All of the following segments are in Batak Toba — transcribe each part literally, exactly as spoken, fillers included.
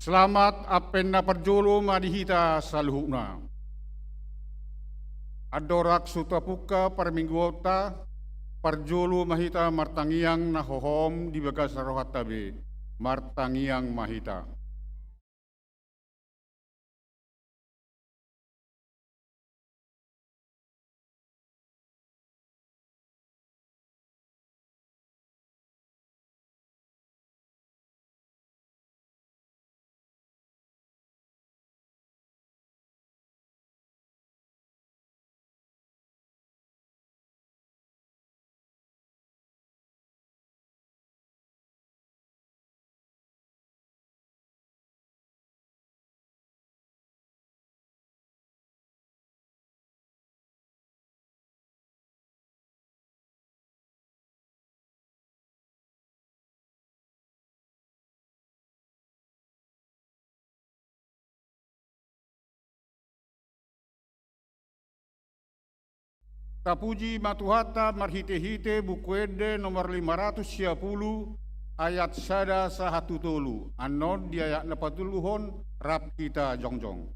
Selamat Advent na parjolo ma di hita saluhutna. Andorang so tapungka parmingguonta, parjolo ma hita martangiang na hohom di bagasan rohanta be, martangiang ma hita. Tapuji ma Tuhanta marhitehite Buku Ende nomor lima ratus sia pulu, ayat sada sahat tu tolu. Annon di ayat na patoluhon rap hita jongjong.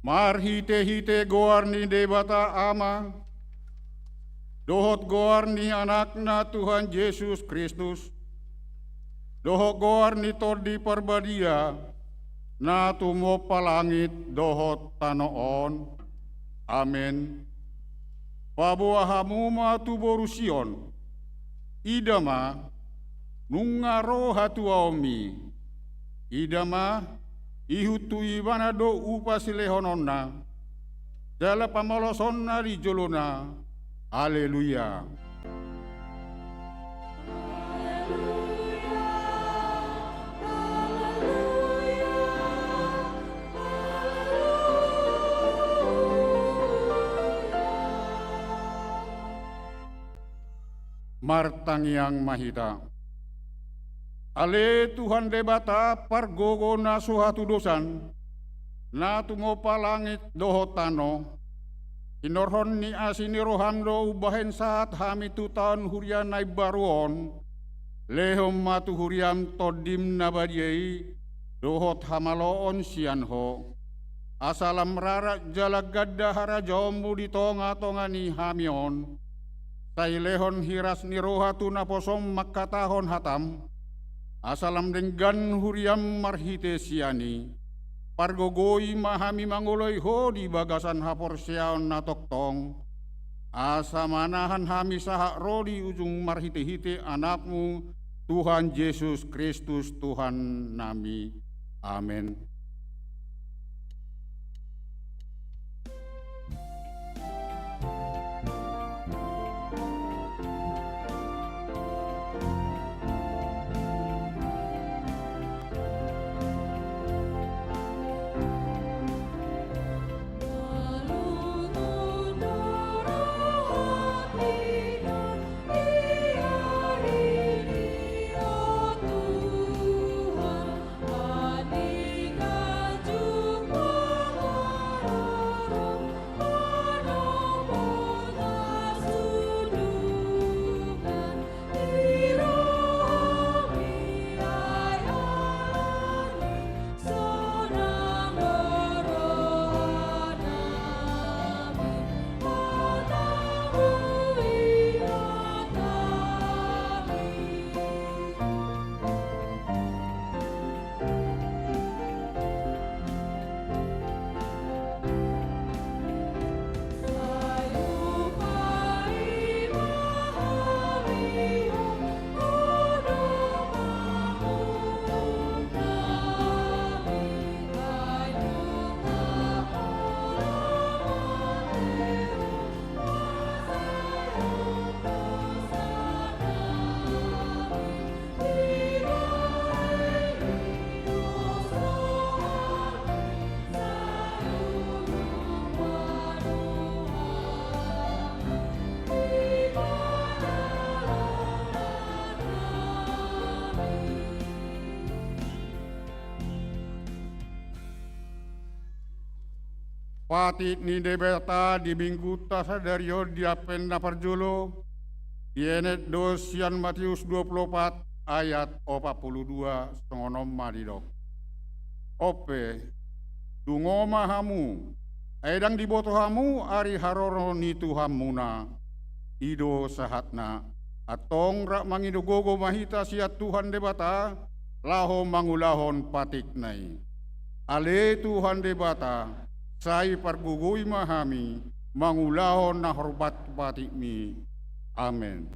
Marhitehite goar ni Debata Ama, dohot goar ni Anakna Tuhan Jesus Kristus, dohot goar ni Tondi Parbadia, na tumompa langit dohot tano on. Amen. Paboa hamu ma tu boru Sion. Ida ma, nunga ro hatuaonmi. Ida ma, ihut tu Ibana do upa silehononna, jala pamolosonna di jolona. Haleluya. Martangiang ma hita. Ale Tuhan Debata, pargogo na so hatudosan, na tumompa langit dohot tano, hinorhon ni asi ni roham do umbahen sahat hami tu taon huria na imbaru on. Lehon ma tu huriam Tondim na badia i, dohot hamaloon sian Ho, asa lam rarat jala ganda harajaonmu di tongatonga ni hami on. Sai lehon hiras ni roha tu naposom mangkatahon hatam, asa lam denggan huriam marhite sian i. Pargogoi ma hami mangoloi Ho di bagasan haporseaon na tongtong, asa manahan hami sahat ro di ujung marhitehite Anakmu, Tuhan Jesus Kristus Tuhannami. Amen. Patik ni Debata di Minggunta sadari on di Advent na parjolo, dienet do sian Matius dua pulu opat ayat opat pulu dua, songon on ma didok. On pe, dungo ma hamu, ai ndang diboto hamu ari haroro ni Tuhanmuna. I do sahatna. Antong rap mangido gogo ma hita sian Tuhan Debata, laho mangulahon patikna i. Ale Tuhan Debata, sai pargogoi ma hami mangulahon na hormat tu patikmi. Amen.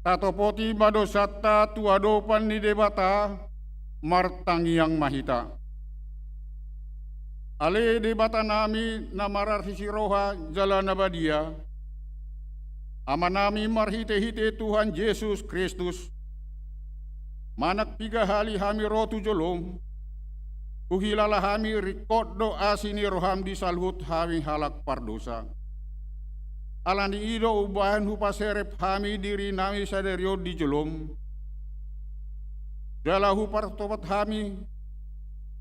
Tatopoti ma dosanta tu adopan ni Debata, martangiang ma hita. Ale Debatanami na marasi roha jala na badia, Amanami marhitehite Tuhan Jesus Kristus, manang piga hali hami ro tu jolom, Huhilala hami ringkot do asi ni roham di saluhut hami halak pardosa. Ala ni i do umbahen hupaserep hami dirinami sadari on di jolom. Jala hupartopat hami,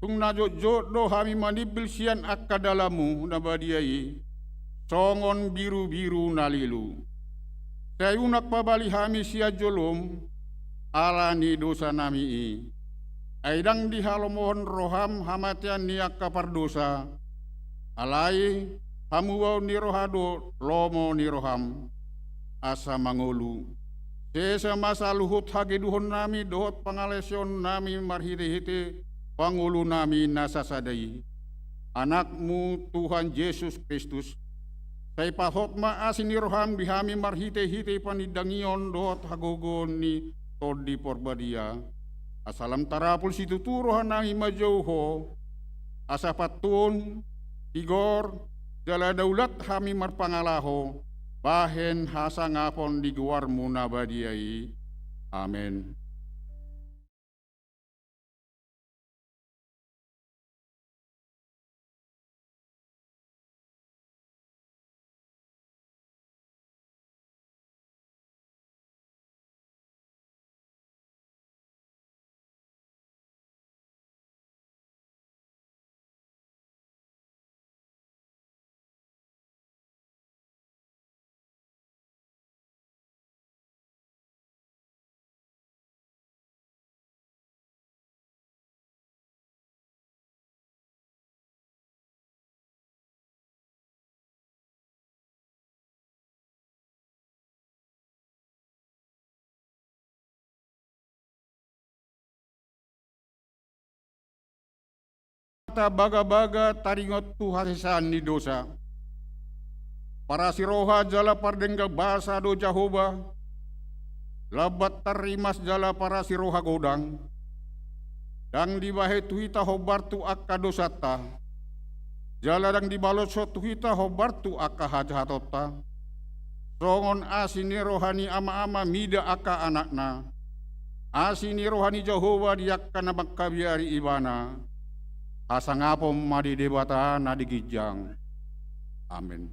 tung na jotjot do hami manimbil sian angka dalanmu na badia i, songon birubiru na lilu. Sai unang pabali hami sian jolom, ala ni dosanami i. Ai ndang dihalomohon roham hamatean ni angka pardosa, alai hamubaon ni roha do lomo ni roham, asa mangolu. Sesa ma saluhut hageduhonnami dohot pangalaosionnami marhitehite pangolunami na sasada i, Anakmu Tuhan Jesus Kristus. Sai pahot ma asi ni roham di hami marhitehite panindangion dohot hagogoon ni Tondi Parbadia. Asa lam tarapul situtu rohanami manjou Ho, asa pantun, tigor, jala daulat hami marpangalaho bahen hasangapon ni goarmu na badia i. Amen. Bagabaga taringot tu hasesaan ni dosa. Parasi roha jala pardenggan basa do Jahowa, lambat tarrimas jala parasi roha godang. Ndang dibahen tu hita hombar tu angka dosanta, jala ndang dibaloshon tu hita hombar tu angka hajahatonta. Songon asi ni roha ni ama-ama mida angka anakna, asi ni roha ni Jahowa di angka na mangkabiari ibana. Hasangapon ma di Debata na di ginjang. Amen.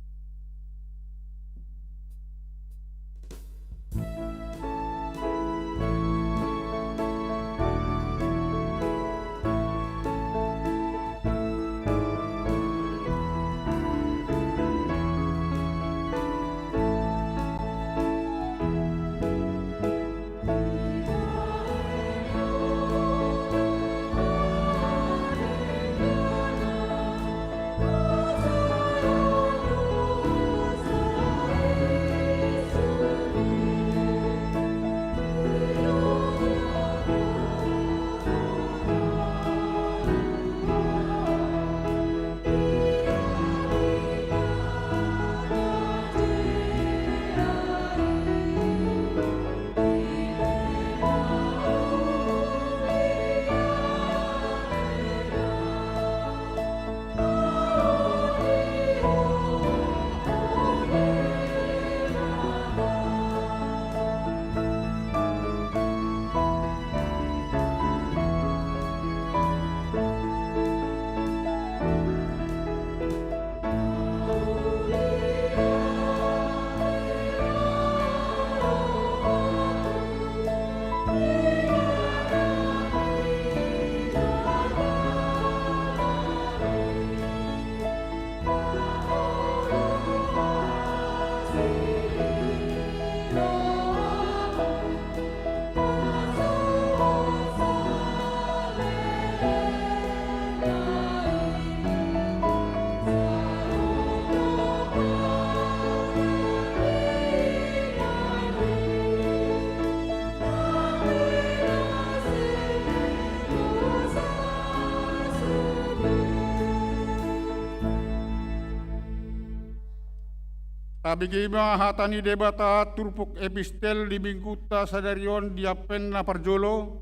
Tabege ma hata ni Debata turpuk epistel di minggunta sadari on di Advent na parjolo,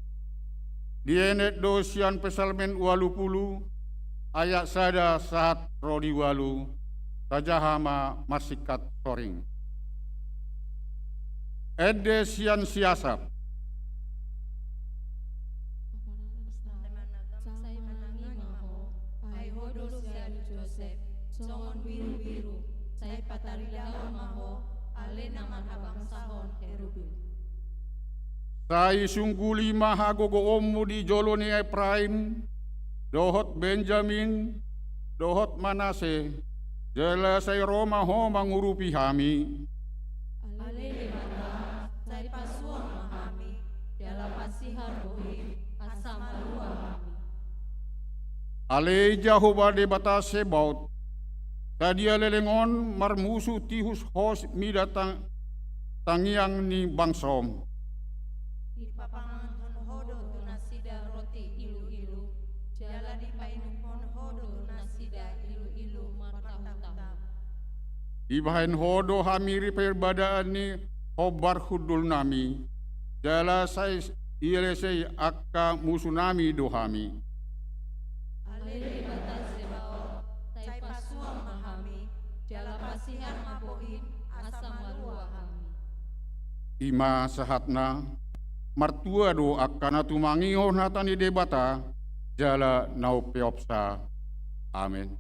dienet do sian Psalmen ualu pulu, ayat sada sahat ro di ualu, tajaha ma marsingkat soring. Ende sian si Asap. Sai sungguli ma hagogoonmu di jolo ni Epraim, dohot Benjamin, dohot Manase, jala sai ro ma Ho mangurupi hami. Ale Debata, sai pasuang ma hami, jala pasihar bohim, asa malua hami. Ale Jahowa Debata Sebaot, sadia leleng on marmusu tihus Ho mida tang-, tangiang ni bangsom. Dipamanganhon Ho do tu nasida roti ilu-ilu, jala dipainumhon Ho do tu nasida ilu-ilu martahuntahun. Dibahen Ho do hami riparbadaan ni hombar hundulnami, jala sai ielesei angka musunami do hami. Ale Debata Sebaot, sai pasuang ma hami, jala pasihar ma bohim, asa malua hami. I ma sahatna, martua do angka na tumangihon hata ni Debata, jala na umpeopsa. Amen.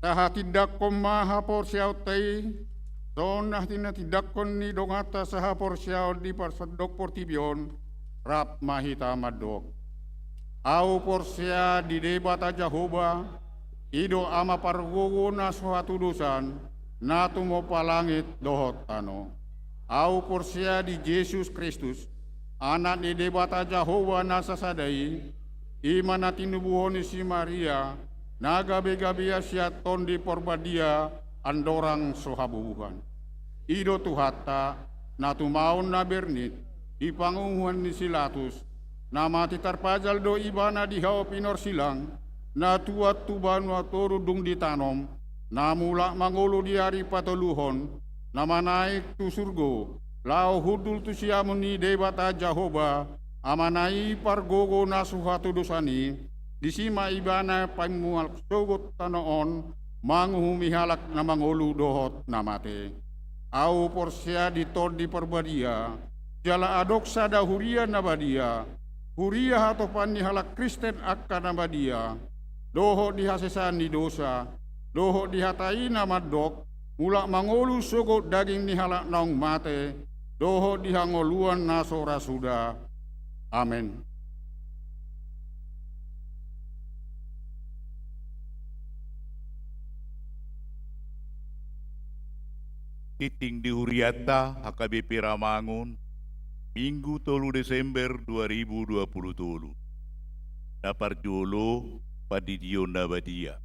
Tahatindangkon ma haporseaonta i, songon na tinatindangkon ni donganta sahaporseaon di parsandok portibi on, rap ma hita mandok. Ahu porsea di Debata Jahowa, i do Ama pargogo na so hatudosan, na tumompa langit dohot tano. Ahu porsea di Jesus Kristus, Anak ni Debata Jahowa na sasada i, i ma na tinubuhon ni si Maria, na gabe-gabean sian Tondi Porbadia, andorang so habubuhan. I do Tuhanta, na tumaon na bernit, di panguhuman ni si Latus, na mate tarpajal do ibana di hau pinorsilang, na tuat tu banua toru dung ditanom, na mulak mangolu di ari patoluhon, na manaek tu surgo, laho hundul tu siamun ni Debata Jahowa, Amana i pargogo na so hatudosan i, disi ma ibana paimulak sogot tano on, manguhumi halak na mangolu dohot na mate. Ahu porsea di Tondi Porbadia, jala adong sada huria na badia, huria hatopan ni halak Kristen angka na badia, dohot di hasesaan ni dosa, dohot di hata i na mandok, mulak mangolu sogot daging ni halak naung mate, dohot di hangoluan na so ra suda. Amen. Tintin di hurianta H K B P Rawamangun, Minggu tolu Desember dua ribu dua pulu tolu. Na parjolo, pandidion na badia.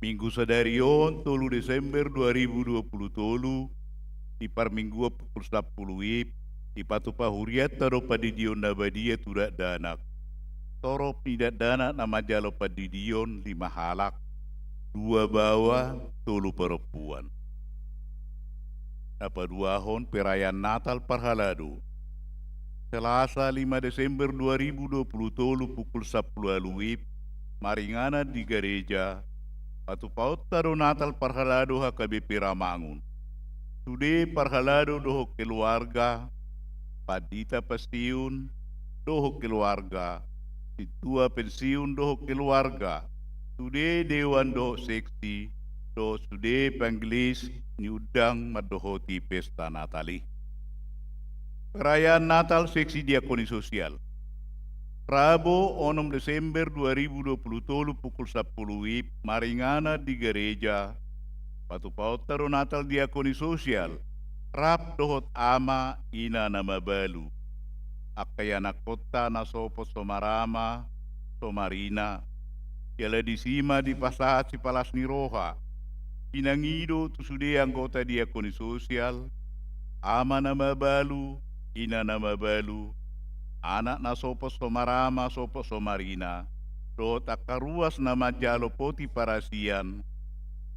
Minggu sadari on, tolu Desember dua ribu dua pulu tolu, di parmingguon pukul sampulu WIB, dipatupa hurianta do pandidion na badia tu dakdanak. Torop ni dakdanak na manjalo pandidion lima halak, dua baoa, tolu parompuan. Na paduahon, perayaan Natal parhalado. Selasa lima Desember dua ribu dua pulu tolu pukul sampulu ualu WIB, maringanan di gareja, patupaonta do Natal parhalado H K B P Rawamangun. Sude parhalado dohot keluarga, pandita pensiun dohot keluarga, sintua pensiun dohot keluarga, sude dewan dohot seksi, dohot sude penggelis niundang mandohoti pesta Natal i. Perayaan Natal seksi diakoni sosial. Rabo onom Desember dua ribu dua pulu tolu pukul sampulu WIB, maringanan di gareja, patupaonta do Natal diakoni sosial, rap dohot ama, ina na mabalu, angka ianakkonta na so pos so marama, so marina. Jala disi ma dipasahat sipalas ni roha, pinangido tu sude anggota diakoni sosial, ama na mabalu, ina na mabalu, anak na so pos so marama, so pos so marina, dohot angka ruas na manjalo poti parasian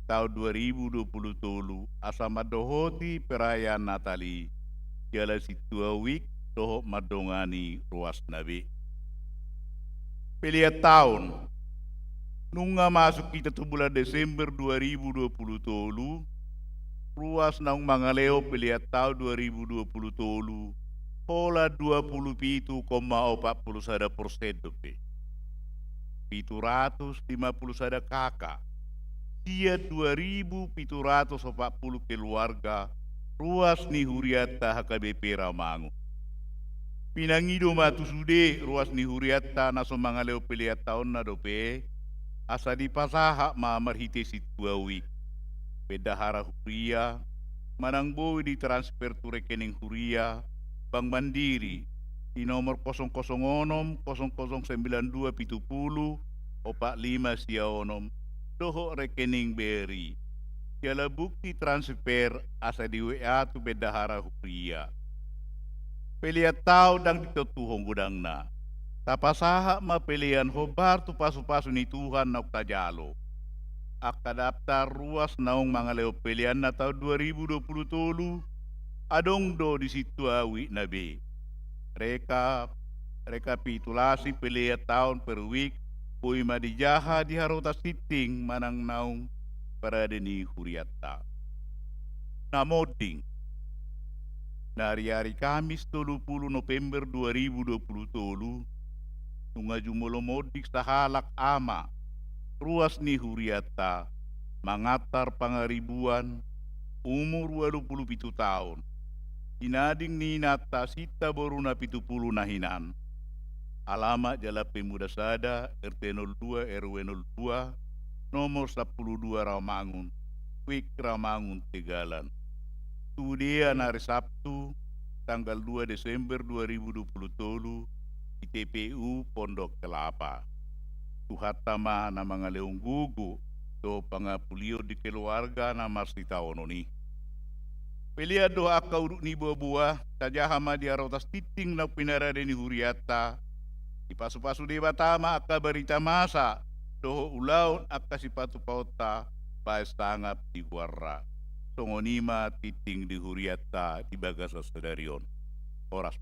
taon dua ribu dua pulu tolu, asa mandohoti perayaan Natal i, jala sintua wijk dohot mandongani ruasna be. Pelean taon. Nunga masuk hita tu bulan Desember dua ribu dua pulu tolu, ruas naung mangalehon pelean taon dua ribu dua pulu tolu, holan dua pulu pitu koma opat pulu sada persen dope. Pitu ratus lima pulu sada K K. Sian dua ribu pitu ratus opat pulu keluarga, ruas ni hurianta H K B P Rawamangun. Pinangido ma tu sude ruas ni hurianta na so mangalehon pelean taonna dope, asa dipasahat ma marhite sintua wijk. Bendahara huria, manang boi ditransfer tu rekening huria, Bank Mandiri, di nomor kosong kosong onom, kosong kosong sembilan dua pitu pulu, opat lima sia onom, dohot rekening B R I. Jala bukti transfer asa di W A tu bendahara huria. Pelean taon ndang ditontuhon godangna. Tapasahat ma pelean hombar tu pasupasu ni Tuhan naung tajalo. Angka daftar ruas naung mangalehon peleanna taon dua ribu dua pulu tolu, adong do di sintua wijk na be. Reka, rekapitulasi pelean taon per wijk, boi ma dijaha di harotas tintin manang naung parade ni hurianta. Na monding. Nari ari Kamis tolu pulu November dua ribu dua pulu tolu, nunga jumolo monding sahalak ama, ruas ni hurianta, Mangantar Pangaribuan, umur ualu pulu pitu taon. Di nading ni inanta Sinta boru na pitu pulu na hinan. Alamat Jalan Pemuda sada, R T nol dua, R W nol dua, nomor sampulu dua Rawamangun, wijk Rawamangun Tegalan. Tudea nari Sabtu, tanggal dua Desember dua ribu dua puluh tolu, di T P U Pondok Kelapa. Tuhanta ma na mangalehon gogo dohot pangapulion di keluarga na marsitaonon i. Pelean dohot angka udut ni boaboa, tajaha ma di harotas tintin naung pinarade ni hurianta. Dipasupasu Debata ma angka barita masa dohot ulaon angka sipatupaonta bahen sangap di goarna. Songon i ma tintin di hurianta di bagasan sadari on. Horas.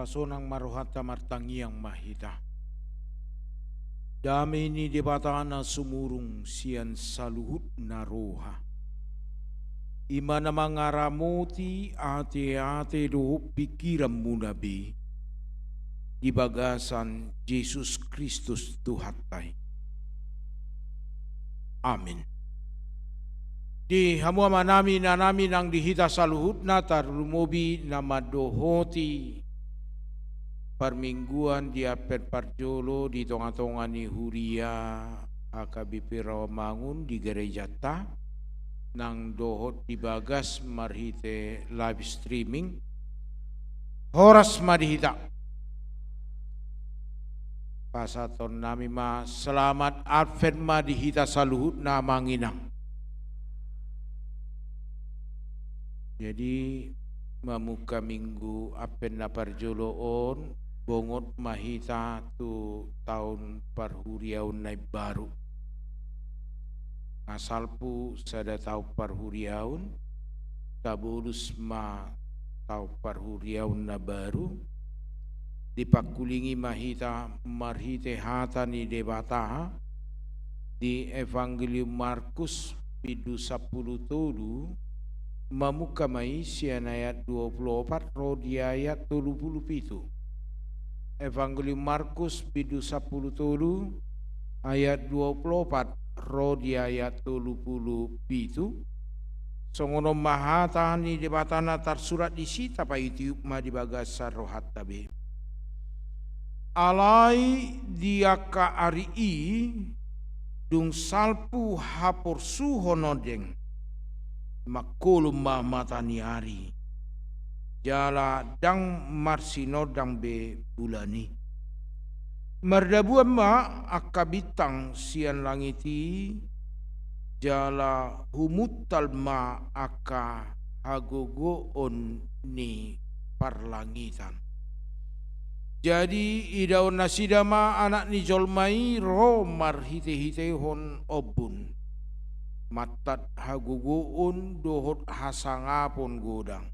Pasonang ma rohanta, martangiang ma hita. Dame ni Debata na sumurung sian saluhutna roha, i ma na mangaramoti ateate dohot pingkiranmuna be di bagasan Jesus Kristus Tuhanta i. Amin. Di hamu amanami, inanami nang di hita saluhutna, tarlumobi na mandohoti parmingguan di Advent parjolo di tongatonga ni huria H K B P Rawamangun di gerejanta, nang dohot di bagas marhite live streaming. Horas ma di hita. Pasahatonnami ma selamat Advent ma di hita saluhutna, Amang Inang. Jadi, mamungka Minggu Advent na parjolo on, bongot ma hita tu taon parhuriaon na imbaru. Nga salpu sada taon parhuriaon, tabolus ma taon parhuriaon na baru. Dipangkulingi ma hita marhite hata ni Debata di Evangelium Markus bindu sampulu tolu, mamungka ma i sian ayat dua pulu opat ro di ayat tolu pulu pitu. Evangelium Markus bindu sampulu tolu ayat dua pulu opat ro di ayat tolu pulu pitu. Songon on ma hata ni Debata na tarsurat disi, tapaihutihut ma di bagasan rohanta be. Alai di angka ari i, dung salpu haporsuhon ondeng, mangkolom ma mata ni ari, jala ndang marsinondang be bulan i. Mardabuan ma angka bintang sian langit i, jala humuntal ma angka hagogoon ni parlangitan. Jadi idaon nasida ma Anak ni jolma i ro marhitehitehon ombun, mantat hagogoon dohot hasangapon godang.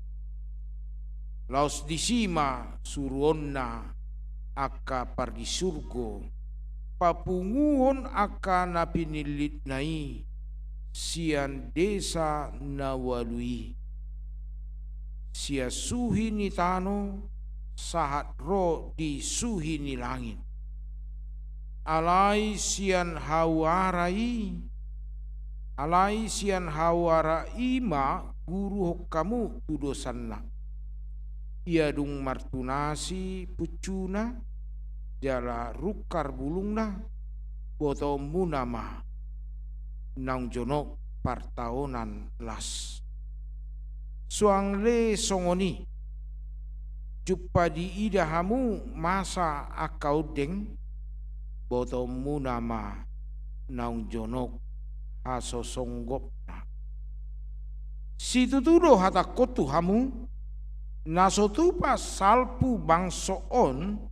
Laos disi ma suruonna angka pardisurgo papunguhon angka na pinillitna i sian desa na ualu i, sian suhi ni tano sahat ro di suhi ni langit. Alai sian hauara i, alai sian hauara i ma guruhon hamu tu dosanna. Ia dung martunasi punjuna jala rungkar bulungna, botoonmuna ma naung jonok partaonan las. Suang le songon i, jumpa diida hamu masa angka ondeng, botoonmuna ma naung jonok hasosonggopna. Situtu do hatangkon tu hamu, na so tupa salpu bangso on,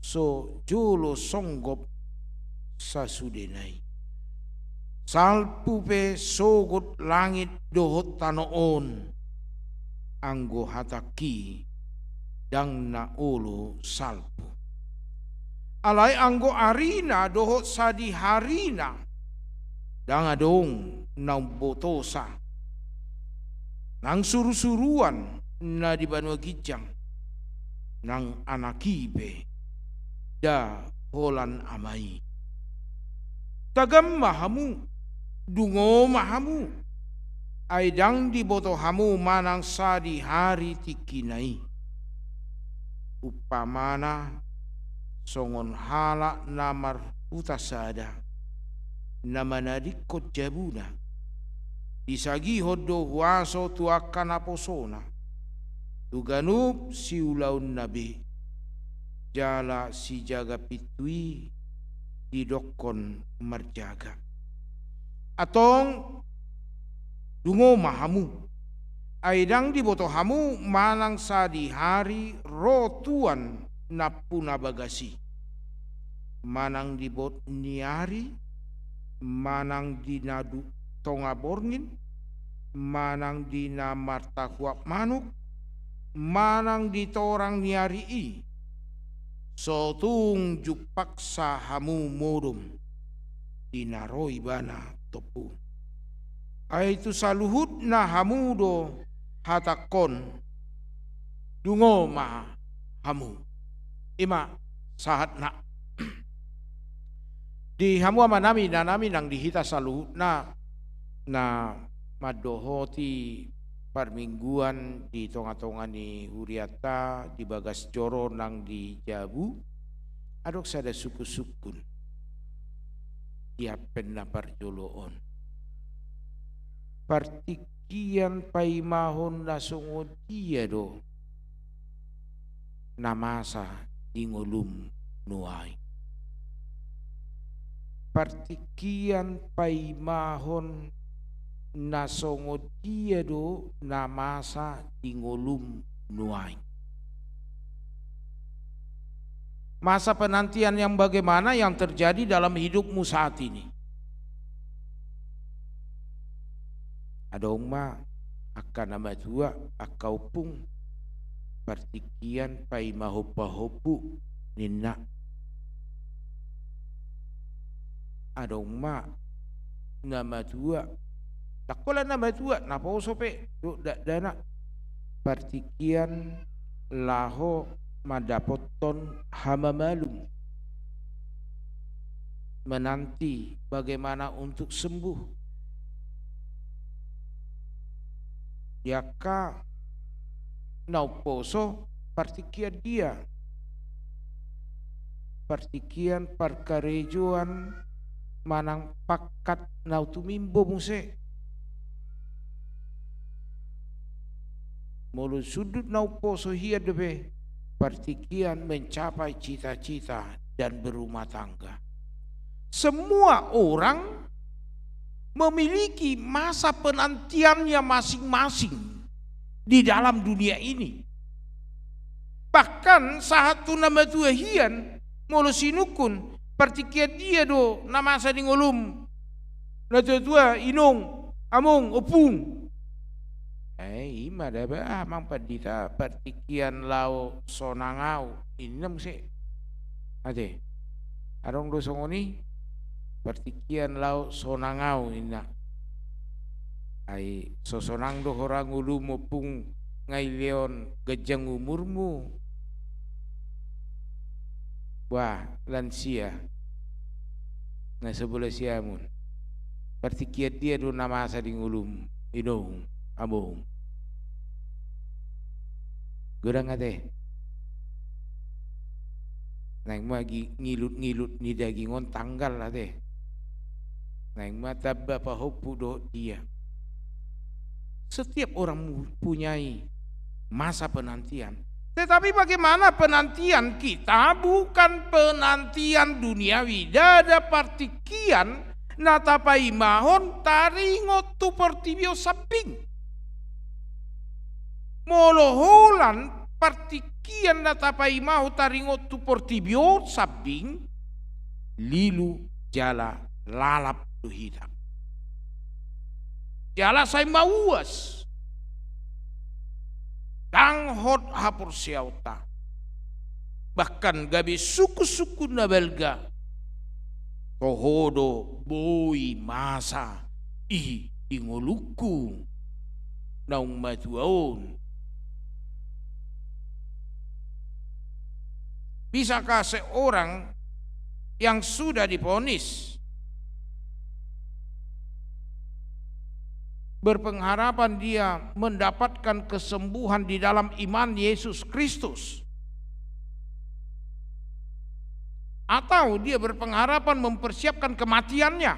so jolo songgop sasudena i. Salpu pe sogot langit dohot tano on, anggo hatangki ndang na olo salpu. Alai anggo arina dohot sadiharina, ndang adong naung botosa, nang surusuruan na di banua ginjang, nang anak i pe nda holan ama i. Tagam ma hamu, dungo ma hamu, ai ndang diboto hamu manang sadihari tingkina i. Umpamana songon halak na marhuta sada, na manadingkon jabuna, disagihon do huaso tu angka naposona, tu ganup siulaonna be, jala sijaga pintu i didokkon marjaga. Antong, dungo ma hamu, ai ndang diboto hamu manang sadihari ro tuan nampuna bagas i, manang di bod ni ari, manang di na du-, tonga borngin, manang di na martahuak manuk, manang di torang ni ari i, so tung jumpangsa hamu modom di na ro ibana tompu. Ai tu saluhutna hamu do hatangkon, dungo ma hamu. I ma sahatna. Di hamu amanami, inanami nang di hita saluhutna na mandohoti parmingguan di tongatonga ni hurianta di bagas joro nang di jabu, adong sada sungkunsungkun di ampen na parjolo on. Partingkian paimahon na songon dia do na masa di ngolum nuaeng? Partingkian paimahon na songon dia do na masa di ngolum nuaeng? Masa penantian yang bagaimana yang terjadi dalam hidupmu saat ini? Adong ma angka na matua, angka ompung, partingkian paimahon pahompu ninna. Adong ma na matua, ndang holan na matua, na poso pe dohot dakdanak, partingkian laho mandapothon hamamalum, menanti bagaimana untuk sembuh. Di angka na umposo, partingkian dia? Partingkian parkarejoan manang pangkat na tumimbo muse. Molo sundut na umposo hian dope, partingkian mencapai cita-cita dan berumah tangga. Semua orang memiliki masa penantiannya masing-masing di dalam dunia ini. Bahkan sahat tu na matua hian, molo sinungkun, partingkian dia do na masa di ngolum, na tuatua, inong, among, ompung? Eh, i ma da ba, ah, amang pandita, partingkian laho sonang au, ninna muse. Ate, adong do songon i? Partingkian laho sonang au, ninna. Ai so sonang do hora ngolum, ompung, nga dilehon ganjang umurmu? Bah, lansia, na sabola siamun, partingkian dia do na masa di ngolum, inong, among? Godang ate. Naeng ma gi-, ngilut-ngilut ni daging on tanggal ate. Naeng ma tamba pahompu dohot dia. Setiap orang mempunyai masa penantian. Tetapi bagaimana penantian kita? Bukan penantian duniawi. Ndada partingkian na tapaimahon taringot tu portibi on sambing. Molo holan partingkian na tapaimahon taringot tu portibi on sambing, lilu jala lalap do hita. Jala sai mauas. Ndang hot haporseaonta. Bahkan gabe sungkunsungkun na balga. Toho do boi masa i di ngolungku naung matua on. Bisakah seorang yang sudah divonis berpengharapan dia mendapatkan kesembuhan di dalam iman Yesus Kristus? Atau dia berpengharapan mempersiapkan kematiannya?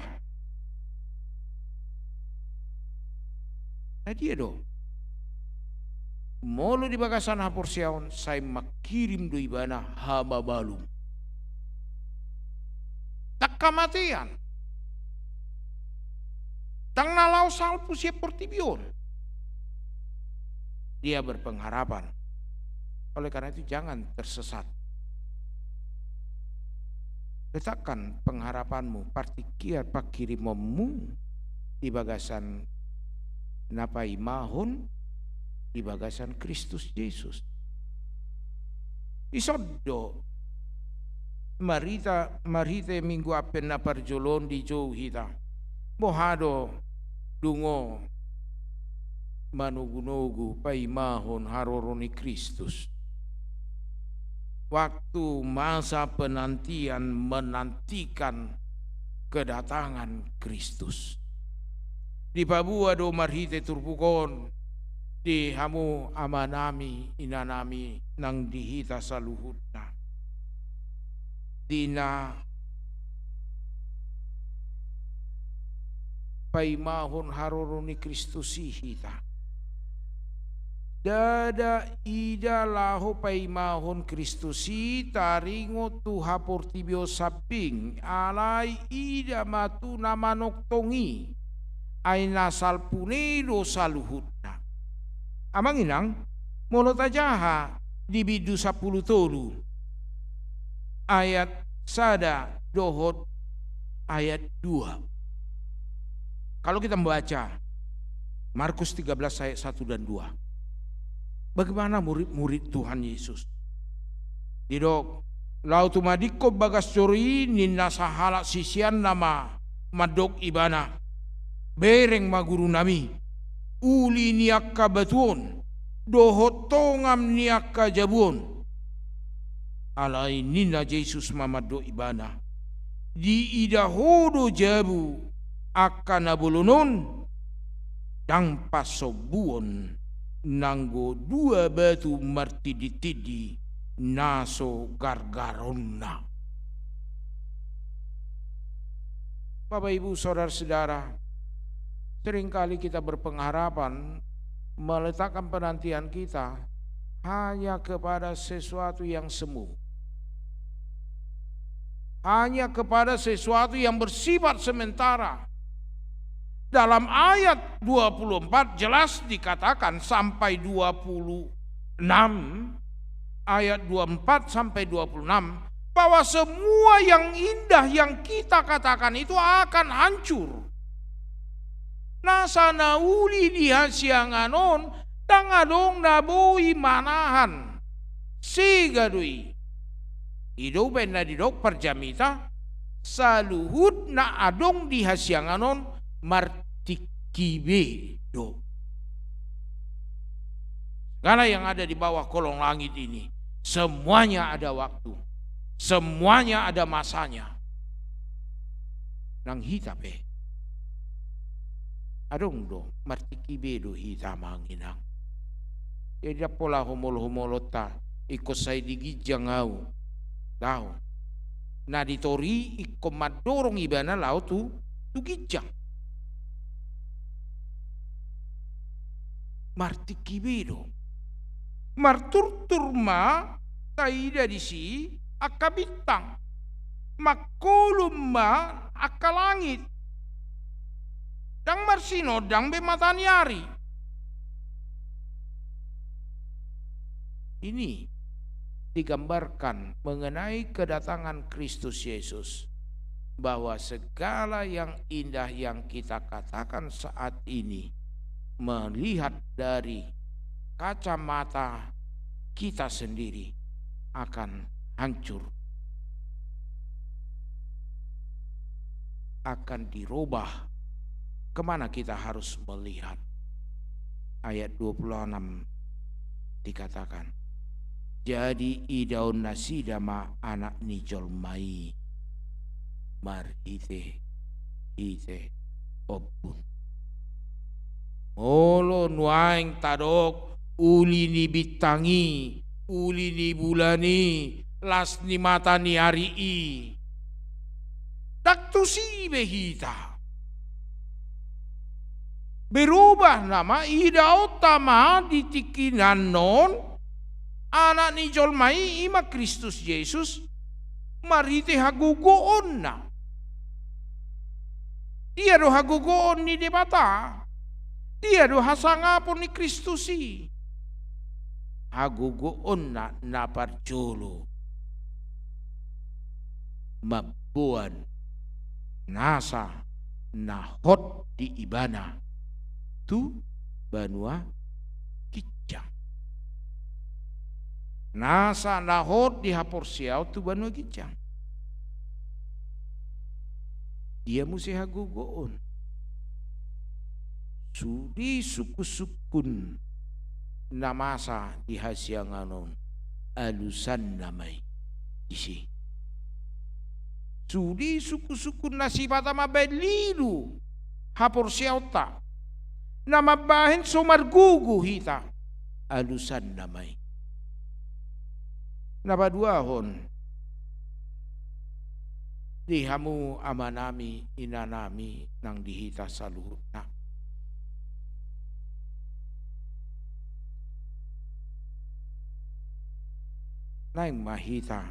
Na dia do? Molo di bagasan haporseaon, sai mangkirim do ibana hamamalum. Ndang hamatean. Ndang na laho salpu sian portibi on. Dia berpengharapan. Oleh karena itu, jangan tersesat. Letakkan pengharapanmu, partingkian pangkirimonmu di bagasan na paimahon di bagasan Kristus Jesus. Dison do marhita, marhite Minggu Advent na parjolo on dijou hita. Boha do dungo manogunogu paimahon haroro ni Kristus? Waktu masa penantian menantikan kedatangan Kristus. Dipaboa do marhite turpuk on di hamu amanami, inanami, nang di hita saluhutna. Di na paimahon haroro ni Kristus i hita. Ndada ida laho paimahon Kristus i taringot tu haportibion sambing, alai ida ma tu na manongtong i, ai na salpune do saluhutna. Amang inang, molo tajaha di bindu sampulu tolu ayat sada dohot ayat dua. Kalau kita membaca Markus tiga belas ayat satu dan dua. Bagaimana murid-murid Tuhan Yesus? Didok, laho tumadingkon bagas joro i ninna sahalak siseanna ma mandok ibana, bereng ma gurunami, uli ni angka batu on, dohot tongam ni angka jabu on. Alai ninna Jesus ma mandok ibana, diida ho do jabu angka na bolon on, ndang pasombuon nanggo dua batu martinditindi na so gargaronna. Bapak, Ibu, saudara-saudara, seringkali kita berpengharapan meletakkan penantian kita hanya kepada sesuatu yang semu, hanya kepada sesuatu yang bersifat sementara. Dalam ayat dua puluh empat jelas dikatakan sampai dua puluh enam, ayat dua puluh empat sampai dua puluh enam, bahwa semua yang indah yang kita katakan itu akan hancur. Nasa na uli di hasiangan on ndang adong na boi manahan. Sega do i. I do umbaen na didok parjamita, saluhut na adong di hasiangan on martingki be do. Segala yang ada di bawah kolong langit ini, semuanya ada waktu, semuanya ada masanya. Nang hita pe adong do, martingki be do hita, amang inang. Jadi ndang pola homol-homolonta, ingkon sai di ginjang ahu, laho. Na di toru i ingkon mandorong ibana laho tu, tu ginjang. Martingki be do. Marturtur ma taida disi angka bintang. Mangkolum ma angka langit. Ndang marsinondang be mata ni ari. Ini digambarkan mengenai kedatangan Kristus Yesus, bahwa segala yang indah yang kita katakan saat ini, melihat dari kacamata kita sendiri, akan hancur, akan dirubah. Kemana kita harus melihat? Ayat dua puluh enam dikatakan, jadi idaon nasida ma Anak ni jolma i marhite-hite ombun. Molo nuaeng tadok uli ni bintang i, uli ni bulan i, las ni mata ni ari i, ndang tusi be hita. Berubah nama idaonta ma di tingki na annon Anak ni jolma i, i ma Kristus Jesus, marhite hagogoonna. Dia do hagogoon ni Debata? Dia do hasangapon ni Kristus i? Hagogoonna na parjolo mamboan nasa na hot di ibana tu banua ginjang. ginjang. Nasa na hot di haporseaon tu banua ginjang. Dia muse hagogoon? Sude sungkunsungkun na masa di hasiangan on, alusanna ma i disi. Sude sungkunsungkun na sipata mambahen lilu haporseaonta, na mambahen so margogo hita, alusanna ma i. Na paduahon, di hamu amanami, inanami, nang di hita saluhutna. Naeng ma hita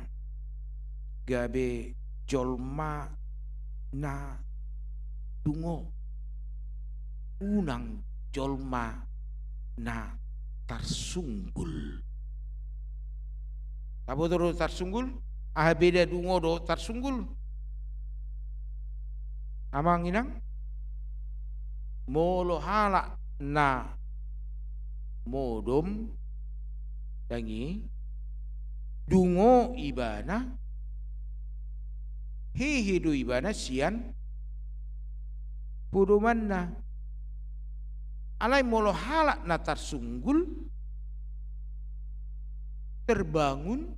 gabe jolma na dungo, unang jolma na tarsunggul. Taboto do tarsunggul? Aha beda dungo dohot tarsunggul? Amang inang, molo halak na modom, dang i, dungo ibana, hehe do ibana sian podomanna. Alai molo halak na tarsunggul, terbangun,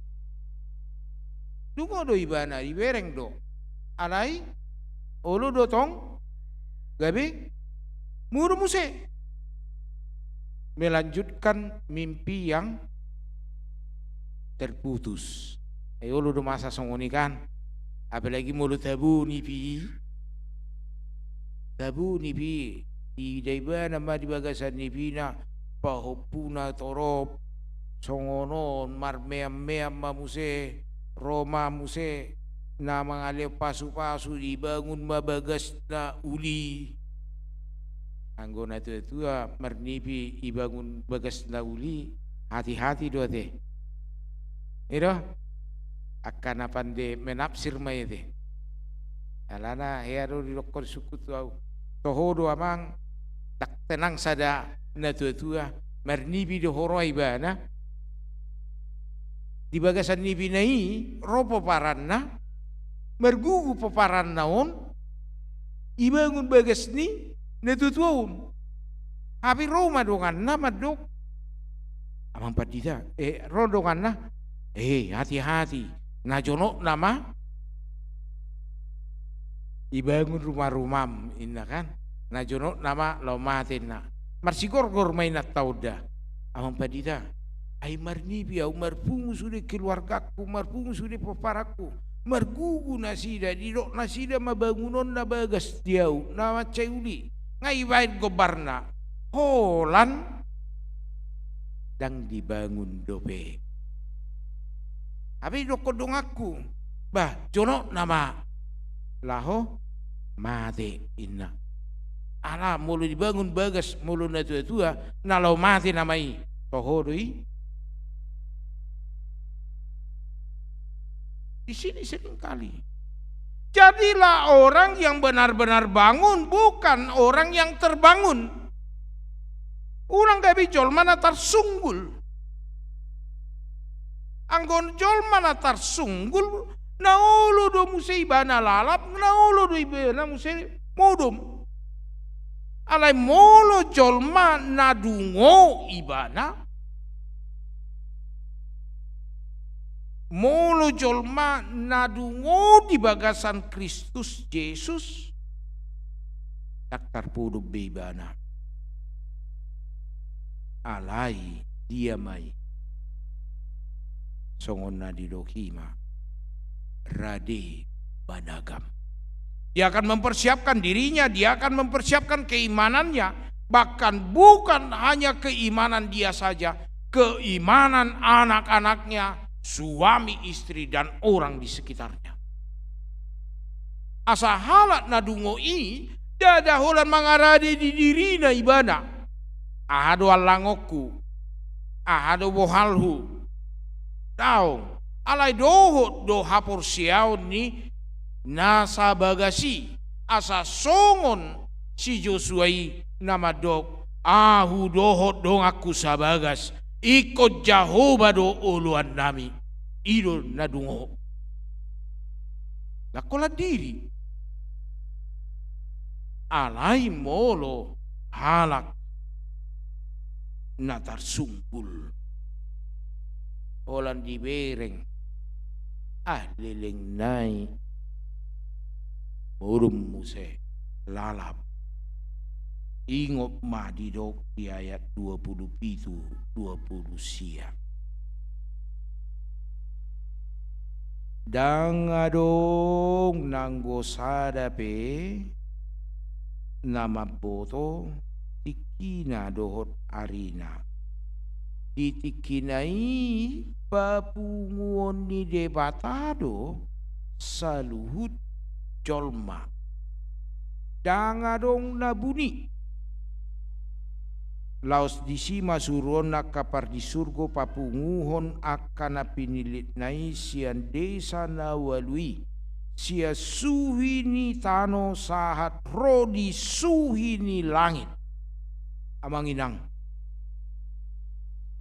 dungo do ibana, dibereng do. Alai olo do tong gabe modom muse, melanjutkan mimpi yang terputus. Ai olo do masa songon i kan. Apalagi molo tabo nipi, tabo nipi, diida ibana ma di bagasan nipina, pahompuna torop songon on, marmeammeam ma muse, ro ma muse na mangalehon pasupasu, dibangun ma bagasna uli. Anggo natuatua marnipi dibangun bagasna uli, hatihati do ate. I do? Angka na pande menafsir ma i ate. Alana hea do didokkon sungkun tu ahu. Toho do amang, ndang tenang sada natuatua, marnipi do huroha ibana. Di bagasan nipina i ro pomparanna, margugu pomparanna on, dibangun bagas ni natuatua on. Hape ro ma donganna mandok, amang pandita, eh, ro donganna, eh, hatihati, na jonokna ma dibangun rumarumam, inna kan. Na jonokna ma laho mate, inna. Marsigorgor ma inanta on da, amang pandita, ai marnipi ahu, marpungu sude keluargangku, marpungu sude pomparanku, margugu nasida, didok nasida ma bangunonna bagas di ahu na mansai uli, nga dibaen gombarna, holan ndang dibangun dope. Hape didokkon donganku, bah, jonokna ma laho mate, inna. Ala molo dibangun bagas molo natuatua, na laho mate nama i, toho do i. Di sini seringkali. Jadilah orang yang benar-benar bangun, bukan orang yang terbangun. Unang gabe jolma na tarsunggul. Anggo jolma na tarsunggul, na olo do muse ibana lalap, na olo do ibana muse modom. Alai molo jolma na dungo ibana, molo jolma na dungo di bagasan Kristus Jesus, ndang tarpodom be ibana. Alai dia ma i? Songon na didok i ma, rade managam. Dia akan mempersiapkan dirinya, dia akan mempersiapkan keimanannya, bahkan bukan hanya keimanan dia saja, keimanan anak-anaknya, suami istri, dan orang di sekitarnya. Asa halak na dungo i ndada holan mangarade di dirina ibana. Aha do allangonku? Aha do bohalhu? Daong. Alai dohot do haporseaon ni na sabagas i, asa songon si Josua i na mandok, Ahu dohot donganku sabagas, ingkon Jahowa do oloannami. I do na dungo. Ndang holan diri. Alai molo halak na tarsunggul, holan dibereng, ah, leleng nai modom muse lalap. Ingot ma didok di ayat dua pulu pitu, dua pulu sia. Ndang adong nanggo sada pe na mamboto tingkina dohot arina. Di tingkina i papunguon ni Debata do saluhut jolma. Ndang adong na buni. Laos disi ma suruon angka pardisurgo papunguhon angka na pinillitna i sian desa na ualu i, sian suhi ni tano sahat ro di suhi ni langit. Amang inang,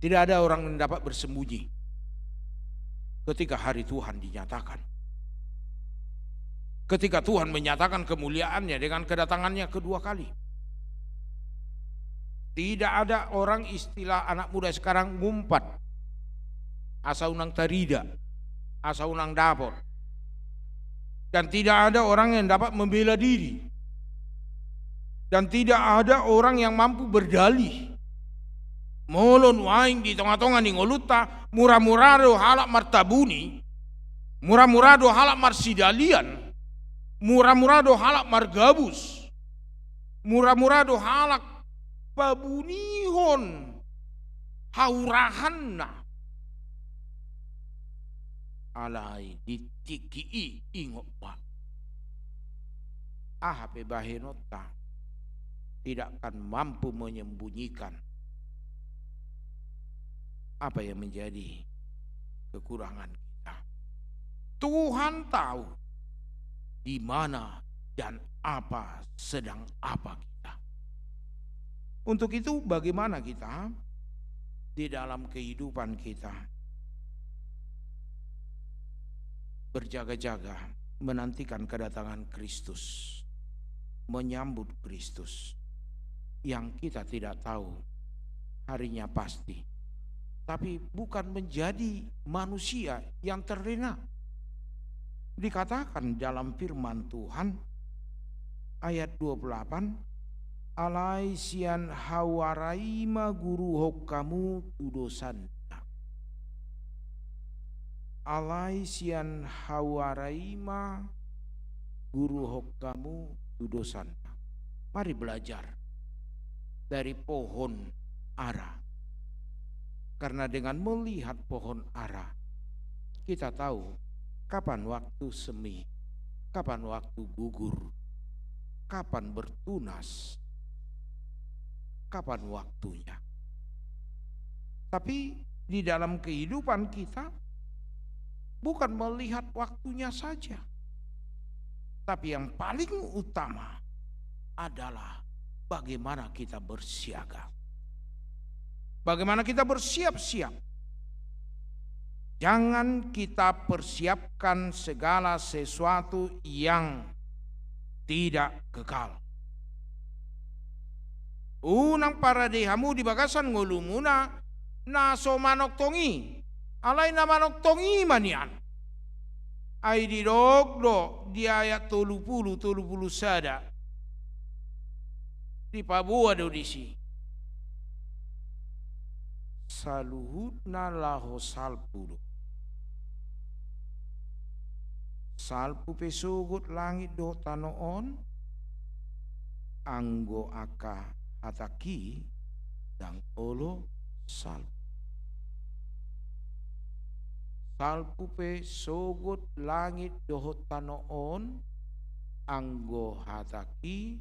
tidak ada orang yang dapat bersembunyi ketika hari Tuhan dinyatakan. Ketika Tuhan menyatakan kemuliaan-Nya dengan kedatangan-Nya kedua kali. Tidak ada orang, istilah anak muda sekarang, ngumpat asa unang tarida, asa unang dapot. Dan tidak ada orang yang dapat membela diri. Dan tidak ada orang yang mampu berdalih. Molo nuaeng di tonga-tonga ni ngolunta, mura-mura do halak martabuni, mura-mura do halak marsidalian, mura-mura do halak margabus, mura-mura do halak pabunihon haurahanna. Alai di tingki i, ingot ma, aha pe bahenonta tidak akan mampu menyembunyikan apa yang menjadi kekurangan kita. Tuhan tahu di mana dan apa, sedang apa kita. Untuk itu, bagaimana kita di dalam kehidupan kita berjaga-jaga menantikan kedatangan Kristus, menyambut Kristus yang kita tidak tahu harinya pasti, tapi bukan menjadi manusia yang terlena. Dikatakan dalam firman Tuhan, ayat dua puluh delapan, "Alai sian hau ara i ma guruhon hamu tu dosanna." Alai sian hau ara i ma guruhon hamu tu dosanna. Mari belajar dari pohon ara. Karena dengan melihat pohon ara, kita tahu kapan waktu semi, kapan waktu gugur, kapan bertunas, kapan waktunya. Tapi di dalam kehidupan kita, bukan melihat waktunya saja, tapi yang paling utama adalah bagaimana kita bersiaga. Bagaimana kita bersiap-siap. Jangan kita persiapkan segala sesuatu yang tidak kekal. Unang parade hamu di bagasan ngolumuna na so manongtong i, alai na manongtong i ma nian. Ai didok do di ayat tolu pulu, tolu pulu sada, dipaboa do disi, saluhutna laho salpu do. Salpu pe sogot langit dohot tano on, anggo angka hatangki ndang olo salpu. Salpu pe sogot langit dohot tano on, anggo hatangki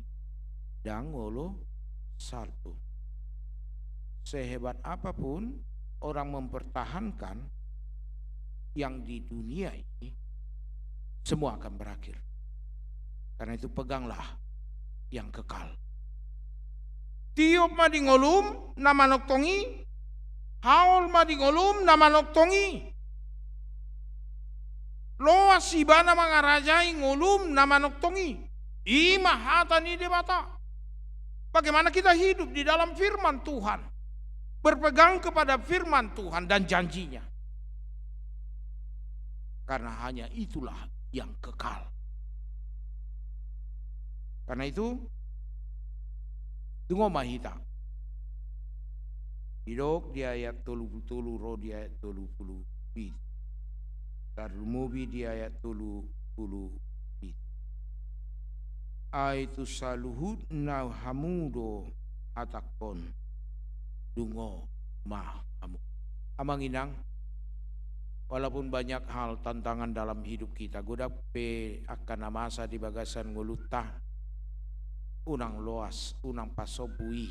ndang olo salpu. Sehebat apapun orang mempertahankan yang di dunia ini, semua akan berakhir. Karena itu, peganglah yang kekal. Tiop ma di ngolum na manongtong i, haol ma di ngolum na manongtong i. Loas ibana mangarajai ngolum na manongtong i. I ma hata ni Debata. Bagaimana kita hidup di dalam firman Tuhan, berpegang kepada firman Tuhan dan janji-Nya. Karena hanya itulah yang kekal. Karena itu, dungo ma hita. Didok di ayat tolu pulu tolu ro di ayat tolu pulu pitu. Tarlumobi di ayat tolu pulu pitu. Ai tu saluhutna hamu do hatangkon, dungo ma hamu. Amang inang, walaupun banyak hal tantangan dalam hidup kita, godang pe angka na masa di bagasan ngolunta, unang loas, unang pasombu i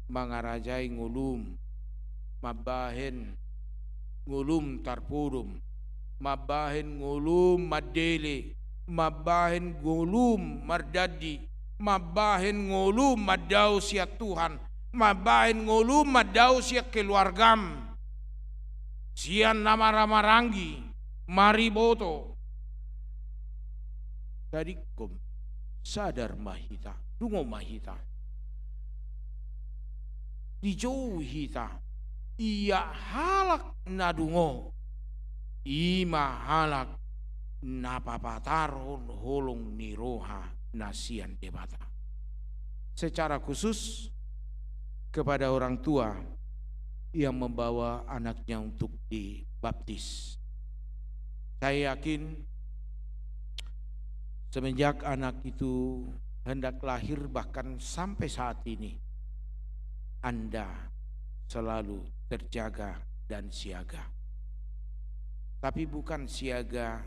mangarajai ngolum, mambahen ngolum tarpodom, mambahen ngolum mandele, mambahen ngolum mardandi, mambahen ngolum mandao sian Tuhan, mambahen ngolum mandao sian keluargam, sian na maramaranggi, mariboto. Tadingkom, sadar ma hita, dungo ma hita. Dijou hita, ia halak na dungo, i ma halak na papatarhon holong ni roha na sian Debata. Secara khusus kepada orang tua yang membawa anaknya untuk dibaptis. Saya yakin semenjak anak itu hendak lahir, bahkan sampai saat ini, Anda selalu terjaga dan siaga. Tapi bukan siaga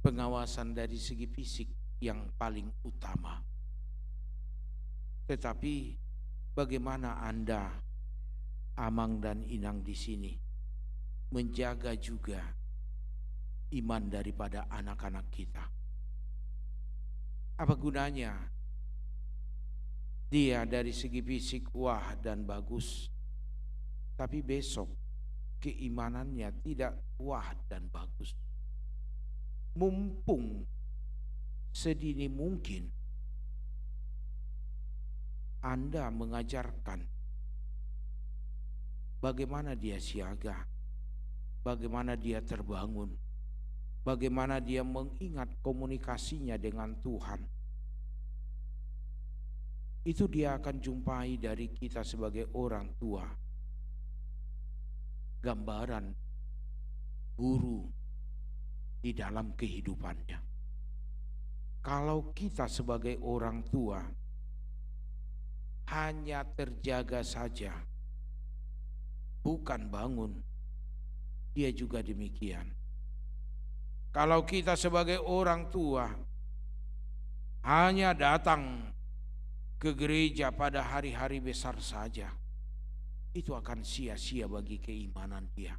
pengawasan dari segi fisik yang paling utama, tetapi bagaimana Anda, amang dan inang di sini, menjaga juga iman daripada anak-anak kita? Apa gunanya dia dari segi fisik wah dan bagus, tapi besok keimanannya tidak wah dan bagus? Mumpung sedini mungkin Anda mengajarkan bagaimana dia siaga, bagaimana dia terbangun, bagaimana dia mengingat komunikasinya dengan Tuhan. Itu dia akan jumpai dari kita sebagai orang tua, gambaran guru di dalam kehidupannya. Kalau kita sebagai orang tua hanya terjaga saja, bukan bangun, dia juga demikian. Kalau kita sebagai orang tua hanya datang ke gereja pada hari-hari besar saja, itu akan sia-sia bagi keimanan dia.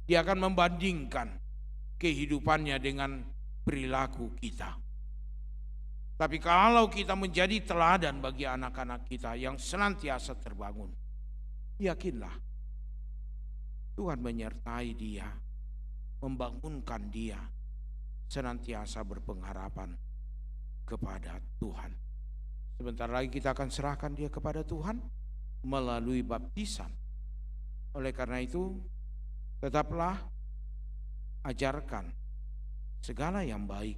Dia akan membandingkan kehidupannya dengan perilaku kita. Tapi kalau kita menjadi teladan bagi anak-anak kita yang senantiasa terbangun, yakinlah, Tuhan menyertai dia, membangunkan dia, senantiasa berpengharapan kepada Tuhan. Sebentar lagi kita akan serahkan dia kepada Tuhan melalui baptisan. Oleh karena itu, tetaplah ajarkan segala yang baik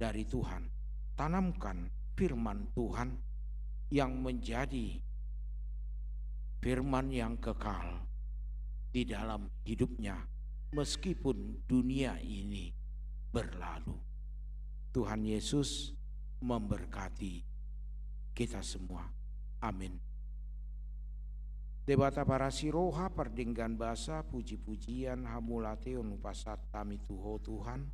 dari Tuhan. Tanamkan firman Tuhan yang menjadi firman yang kekal di dalam hidupnya, meskipun dunia ini berlalu. Tuhan Yesus memberkati kita semua. Amin. Debata parasi roha, pardenggan basa, puji-pujian, hamauliateon hupasahat hami tu Ho Tuhan.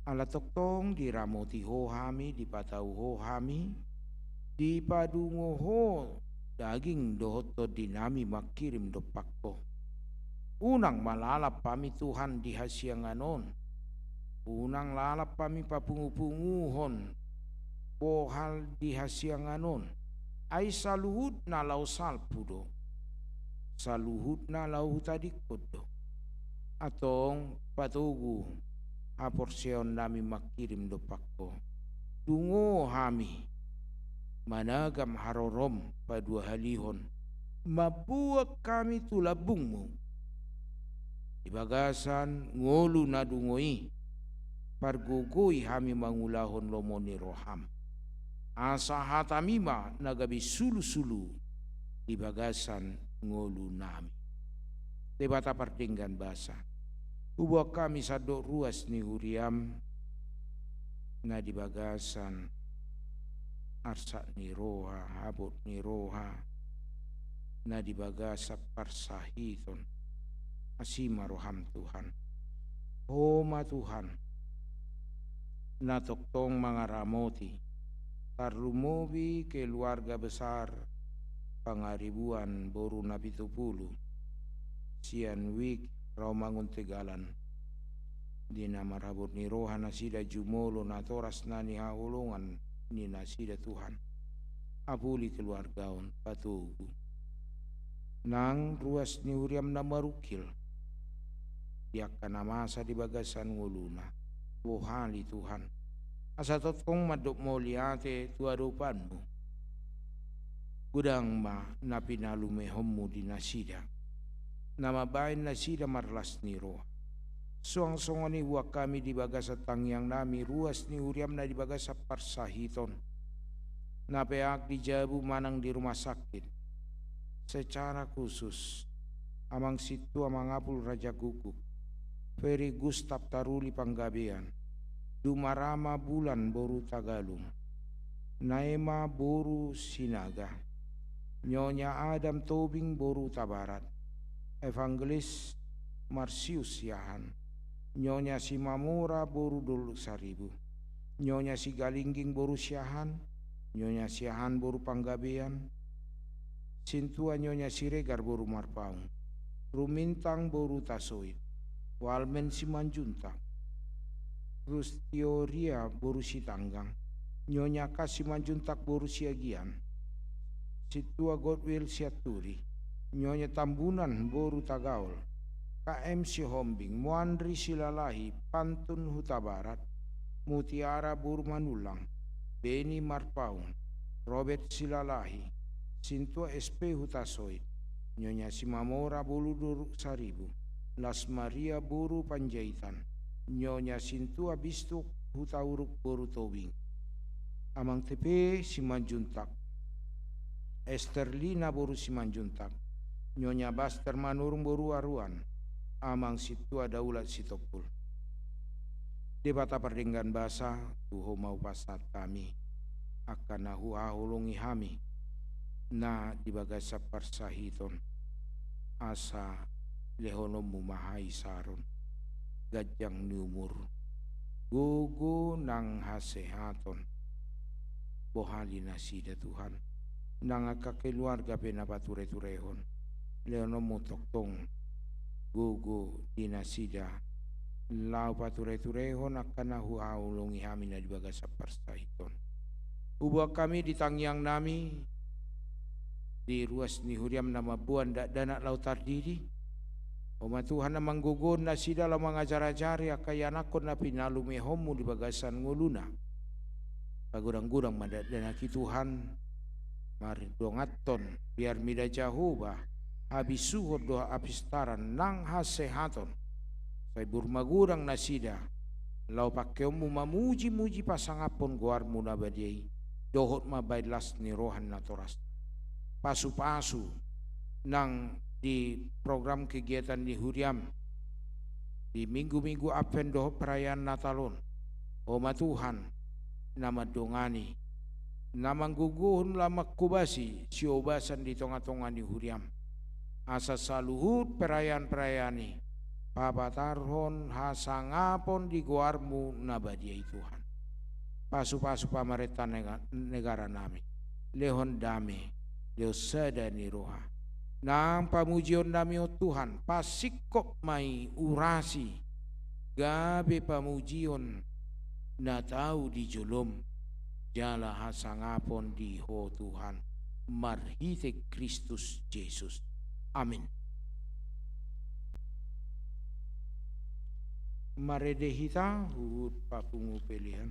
Ala tongtong diramoti Ho hami, dipatau Ho hami, dipadungo Ho daging dohot tondinami mangkirim dompak Ho. Unang ma lalap hami Tuhan di hasiangan on. Unang lalap hami papungu-punguhon bohal di hasiangan on, ai saluhutna laho salpu do, saluhutna laho hutadingkon do. Antong patogu haporseaonnami mangkirim dompak Ho. Dungo hami managam harorom paduahalihon, mamboan hami tu lambungMu. Di bagasan ngolu na dungo i, pargogoi hami mangulahon lomo ni rohaM. Asa hataMi ma na gabe sulusulu di bagasan ngolunami. Debata pardenggan basa, huboan hami sandok ruas ni huriaM na di bagasan arsak ni roha, habot ni roha, na di bagasan parsahiton. Asi ma rohaM Tuhan. Ho ma Tuhan, na tongtong mangaramoti, tarlumobi keluarga besar Pangaribuan boru Napitupulu, sian Wijk Rawamangun Tegalan, di na marhabot ni roha nasida jumolo natoras na nihaholongan ni nasida Tuhan. Apuli keluarga on, patogu. Nang ruas ni huriaM na marungkil di angka na masa di bagasan ngoluna. Bohali Tuhan. Asa tongtong mandok mauliate tu adopanMu. Godang ma na pinalumehonMu di nasida, na mambahen nasida marlas ni roha. Suang songon i huboan hami di bagasan tangiangnami ruas ni huriaM na di bagasan parsahiton, na peak di jabu manang di rumah sakit. Secara khusus, Amang Sintua Mangapul Raja Guguk, Ferry Gustaf Taruli Panggabean, Dumarama Bulan boru Tagalung, Naema boru Sinaga, Nyonya Adam Tobing boru Hutabarat, Evangelis Marsius Siahaan, Nyonya Simamora boru Dolok Saribu, Nyonya Sigalingging boru Siahaan, Nyonya Siahaan boru Panggabean, Sintua Nyonya Siregar boru Marpaung, Rumintang boru Hutasoit, Walmen Simanjuntak, Rustioria boru Sitanggang, Nyonya Kas Simanjuntak boru Siagian, Sintua Godwill Sianturi, Nyonya Tambunan boru Tagaol, K M Sihombing, Muandri Silalahi, Pantun Hutabarat, Mutiara boru Manullang, Beni Marpaung, Robert Silalahi, Sintua S P Hutasoit, Nyonya Simamora boru Dolok Saribu, Las Maria boru Panjaitan, Nyonya Sintua Bistuk Hutauruk boru Tobing, Amang T P Simanjuntak, Esterlina boru Simanjuntak, Nyonya Baster Manurung boru Aruan, Amang Sintua Daulat Sitompul. Debata pardenggan basa, tu Ho ma hupasahat hami angka na huhaholongi hami na di bagasan parsahiton, asa lehononmu ma haisaron, ganjang ni umur, gogo nang hasehaton. Bohali nasida Tuhan, nang angka keluarga pe na patureturehon, lehononmu tongtong gogo di nasida, laho patureturehon angka na huhaholongi hami na di bagasan parsahiton. Huboan hami di tangiangnami, di ruas ni huriam na mamboan dakdanak laho tardidi. Ho ma Tuhan na manggogohon nasida laho mangajarajari angka ianakhon na pinalumehonmu di bagasan ngoluna. Pagodanggodang ma dakdanak i Tuhan, mardonganhon biar mida Jahowa habisuhon dohot hapistaran nang hasehaton. Sai burmagodang nasida laho pangkeonmu mamujimuji pasangaphon goarmu na badia i, dohot mambahen las ni roha natoras. Pasupasu nang di program kegiatan ni huriam di minggu-minggu Advent dohot perayaan Natal on. Ho ma Tuhan na mandongani, na manggogohon laho manghobasi siobasan di tongatonga ni huriam, asa saluhut perayaan-perayaan i papatarhon hasangapon di goarmu na badia i Tuhan. Pasupasu pamarenta nega-, negaranami, lehon dame, lehon sada ni roha. Nang pamujionnami on Tuhan, pasingkop ma i, urasi, gabe pamujion na tau di jolom, jala hasangapon di Ho Tuhan, marhite Kristus Jesus. Amin. Marende hita huhut papungu pelean.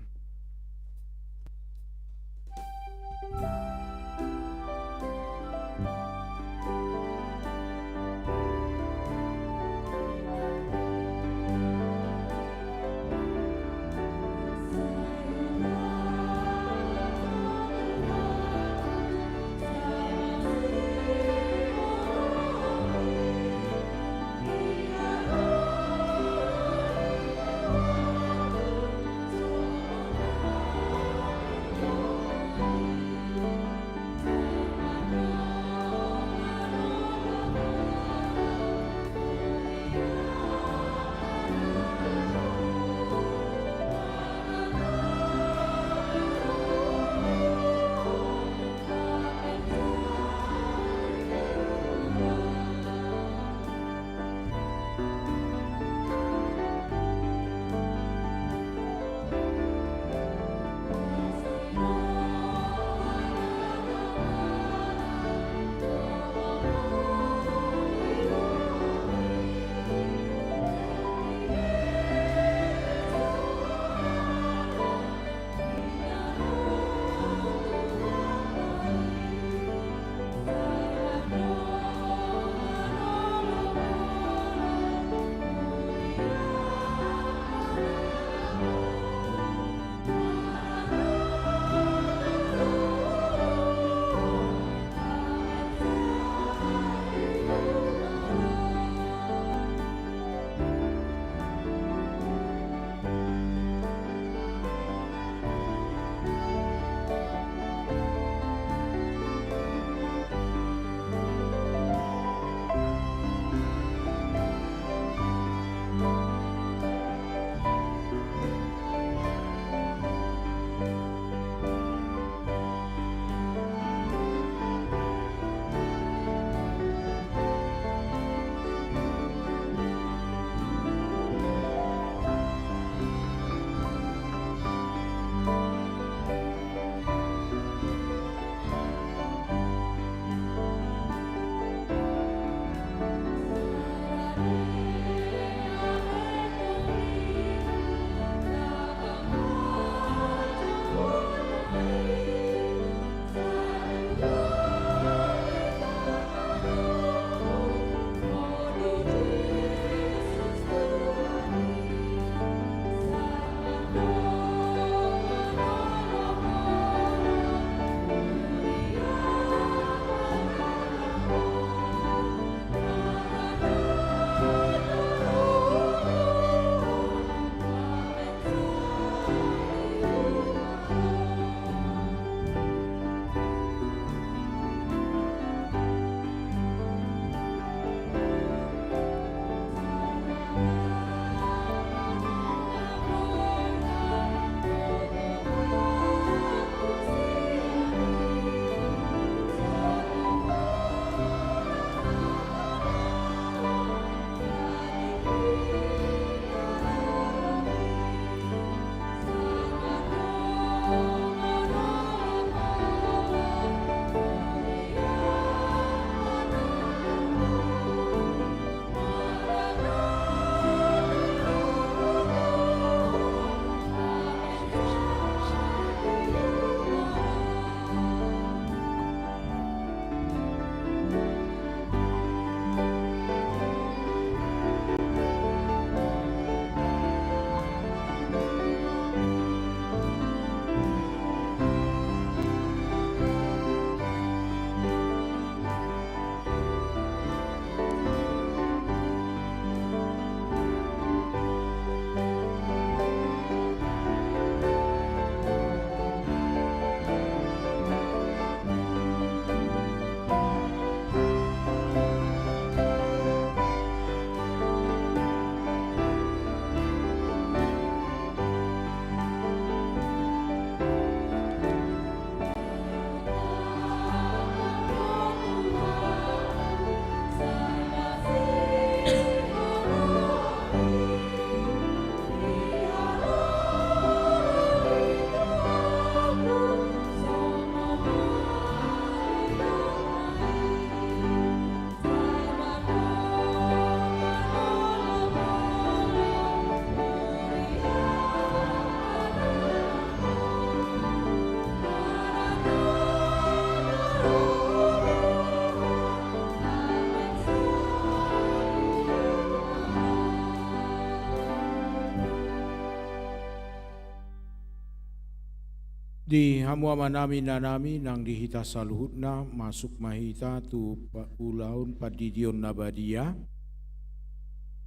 Di hamu amanami, inanami, nang di hita saluhutna, masuk ma hita tu pa-, ulaon pandidion na badia.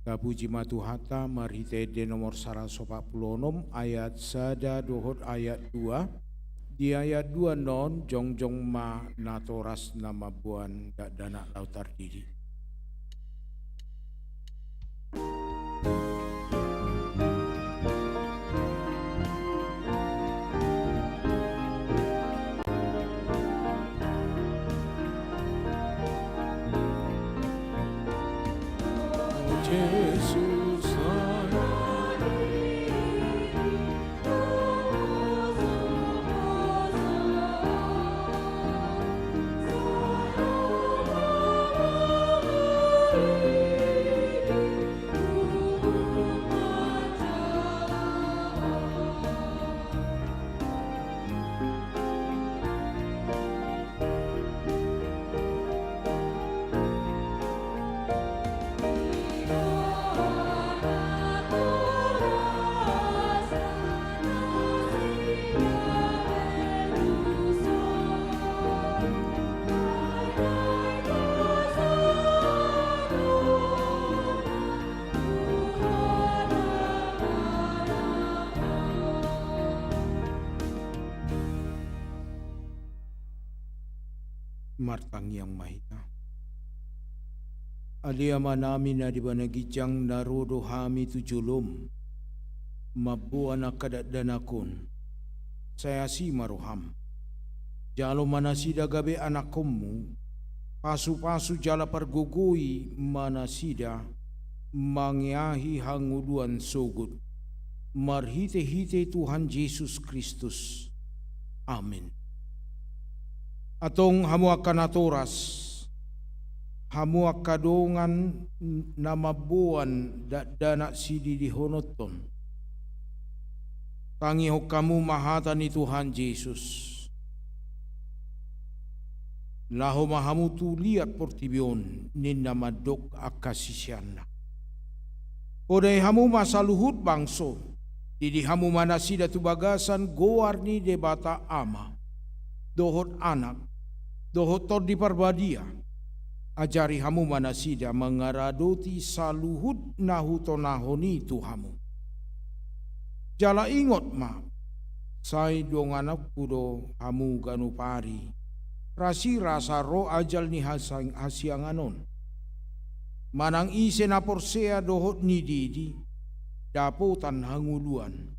Tapuji ma Tuhanta, marhite ende nomor saratus opat pulu onom, ayat sada dohot ayat dua. Di ayat dua on, jongjong ma natoras na mamboan dakdanak laho tardidi. Martangiang ma hita. Ale Amanami na di banua ginjang, na ro do hami tu jolom mamboan angka dakdanak on. Sai asi ma roham. Jalo ma nasida gabe anakkonmu, pasupasu jala pargogoi ma nasida mangeahi hangoluan sogot. Marhitehite Tuhan Jesus Kristus. Amin. Antong hamu angka natoras, hamu angka dongan na mamboan dakdanak sididihononton. Tangihon hamu ma hata ni Tuhan Jesus. Laho ma hamu tu liat portibi on, ninna mandok angka siseanna. Podai hamu ma saluhut bangso, didi hamu ma nasida tu bagasan goar ni Debata Ama, dohot Anak, dohot Tondi Parbadia. Ajari hamu ma nasida mangaradoti saluhut na hutonahon i tu hamu. Jala ingot ma, sai donganonku do hamu ganup ari, rasirasa ro ajal ni hasang-, hasiangan on. Manang ise na porsea dohot nididi, dapotan hangoluan.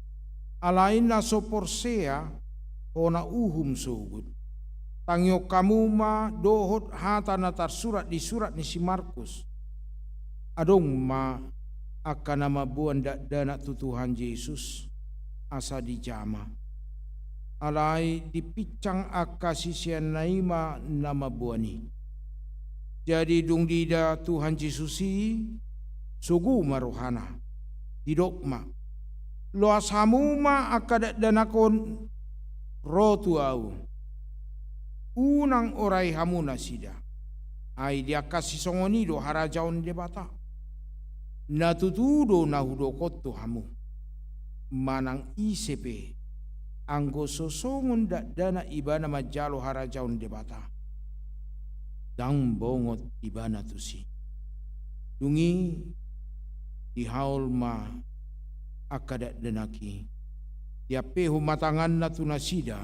Alai na so porsea, hona uhum sogot. Tangihon hamu ma dohot hata na tarsurat di surat ni si Markus. Adong ma angka na mamboan dakdanak tu Tuhan Jesus, asa dijama. Alai dipinsang angka siseanna i ma na mamboan i. Jadi dung diida Tuhan Jesus i, sogo ma rohana. Didok ma, loas hamu ma angka dakdanak on ro tu ahu. Unang orai hamu nasida. Ai di angka sisongon i do harajaon Debata. Na tutu do na hudok on tu hamu. Manang ise pe, anggo so songon dakdanak ibana manjalo harajaon Debata, ndang bongot ibana tusi. Dung i dihaol ma angka dakdanak i, diampehon ma tanganna tu nasida,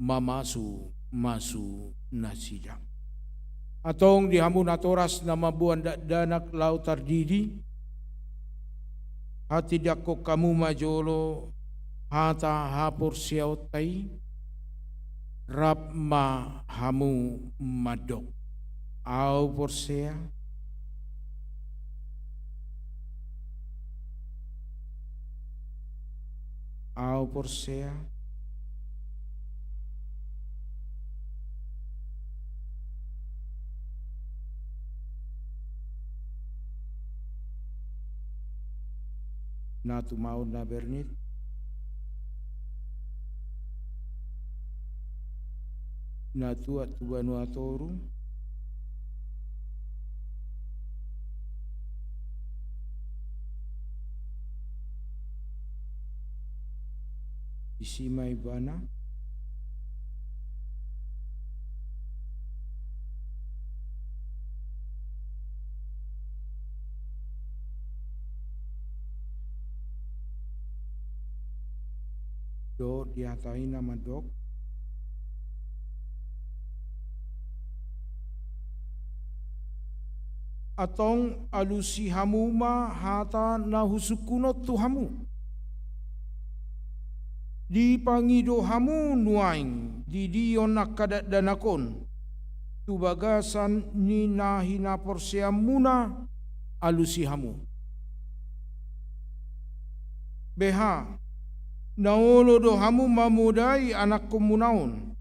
mamasumasu nasida. Antong di hamu natoras na mamboan dakdanak laho tardidi, hatindangkon hamu ma jolo hata haporseaonta i, rap ma hamu mandok. Ahu porsea. Ahu porsea. Na tumaon na bernit, na tuat tu banua toru, disi ma ibana. Do dihatai na mandok. Antong alusi hamu ma hata na husungkun on tu hamu. Dipangido hamu nuaeng didion angka dakdanak on tu bagasan ni na hinaporseaonmuna, alusi hamu. Beha, na olo do hamu mamodai anakkonmuna on,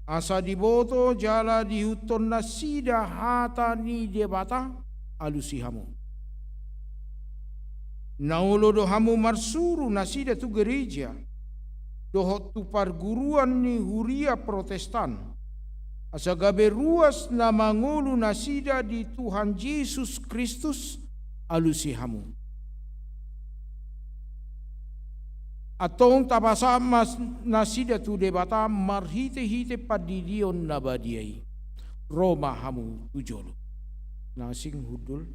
asa diboto jala diihuthon nasida hata ni Debata, alusi hamu. Na olo do hamu marsuru nasida tu gereja dohot tu parguruan ni huria Protestan, asa gabe ruas na mangolu nasida di Tuhan Jesus Kristus, alusi hamu. Antong tapasahat ma nasida tu Debata marhitehite pandidion na badia i. Ro ma hamu tu jolo. Na asing hundul.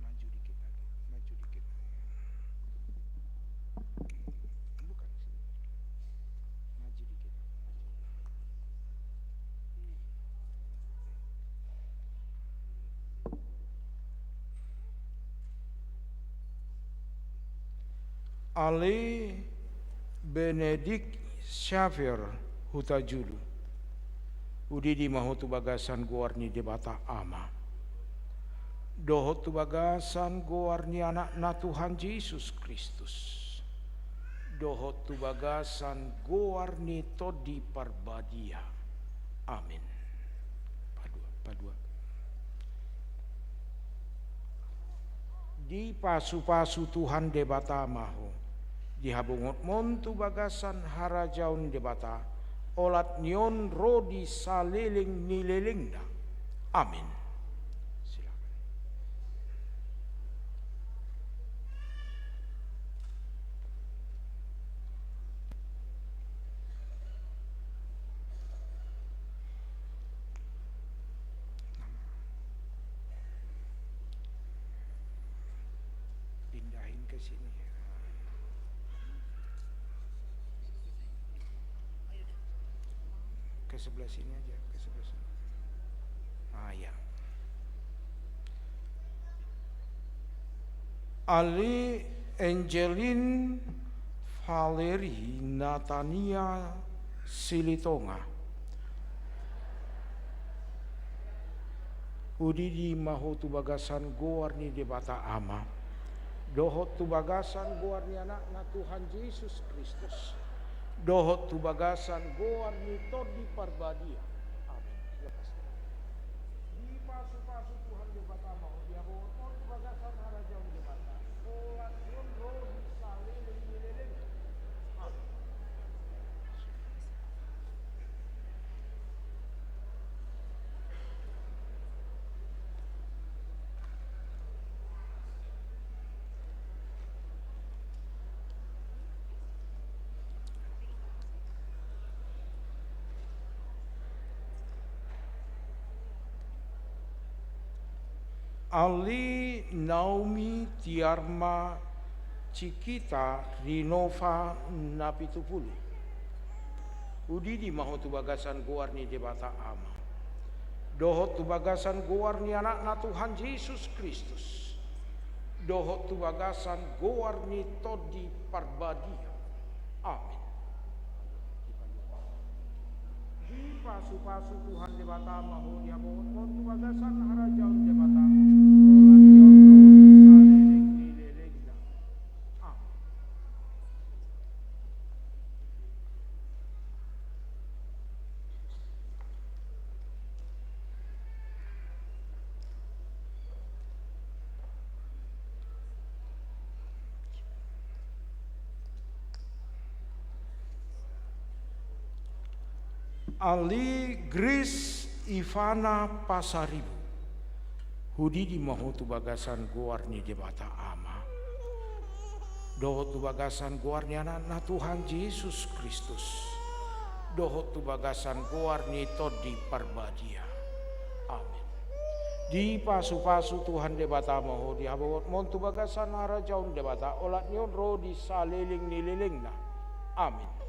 Maju dikit lagi, maju dikit lagi. Bukan sini. Maju dikit lagi, maju. Ale Benedict Xavier Hutajulu. Udidi ma ho tu bagasan goar ni Debata Ama. Dohot tu bagasan goar ni Anakna Tuhan Jesus Kristus. Dohot tu bagasan goar ni Tondi Parbadia. Amin. Padua, padua. Dipasupasu Tuhan Debata ma ho, dihabongotmon tu bagasan harajaon Debata, olat ni on ro di saleleng ni lelengna. Amin. Silakan. Pindahin ke sini. Ke sebelah sini aja, ke sebelah sini. Ah, ya. Ale Angelin Valeri Natania Silitonga. Udidi ma ho tu bagasan goar ni Debata Ama. Dohot tu bagasan goar ni Anakna Tuhan Jesus Kristus. Dohot tu bagasan goar ni Tondi Parbadia. Amin. Lepas. Dipasupasu Tuhan Debata ma ho, dihabongotmon tu bagasan harajaon Debata, olat ni on ro di saleleng ni lelengna. Amin. Ale Naomi Tiarma Cikita Rinova Napitupulu. Udidi ma ho tu bagasan goar ni Debata Ama. Dohot tu bagasan goar ni Anakna Tuhan Jesus Kristus. Dohot tu bagasan goar ni Tondi Parbadia. Amin. Dipasupasu Tuhan Debata ma ho, dihabongotmon tu bagasan harajaon Debata, olat ni on ro di saleleng ni lelengna. Amin. Ale Grace Ivana Pasaribu, hudidi ma ho tu bagasan goar ni Debata Ama, dohot tu bagasan goar ni Anakna Tuhan Jesus Kristus, dohot tu bagasan goar ni Tondi Parbadia. Amin. Dipasupasu Tuhan Debata ma ho, dihabongotmon tu bagasan harajaon Debata, olat ni on ro di saleleng ni lelengna. Amin.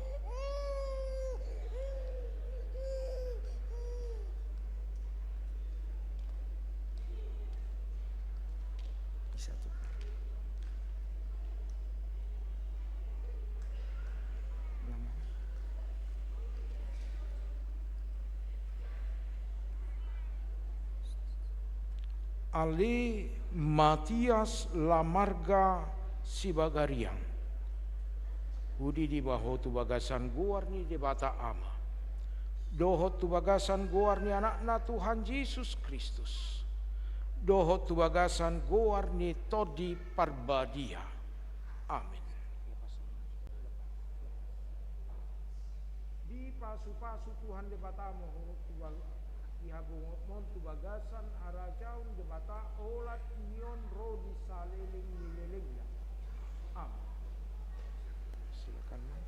Ale Matias Lamarga Sibagariang, hudidi ma ho tu bagasan goar ni Debata Ama, dohot tu bagasan goar ni Anakna Tuhan Jesus Kristus, dohot tu bagasan goar ni Tondi Parbadia. Amin. Dipasupasu Tuhan Debata ma ho tu bag-, dihabongotmon tu bagasan harajaon Debata, olat ni on ro di saleleng ni lelengna. Amin. Silakan, Mang.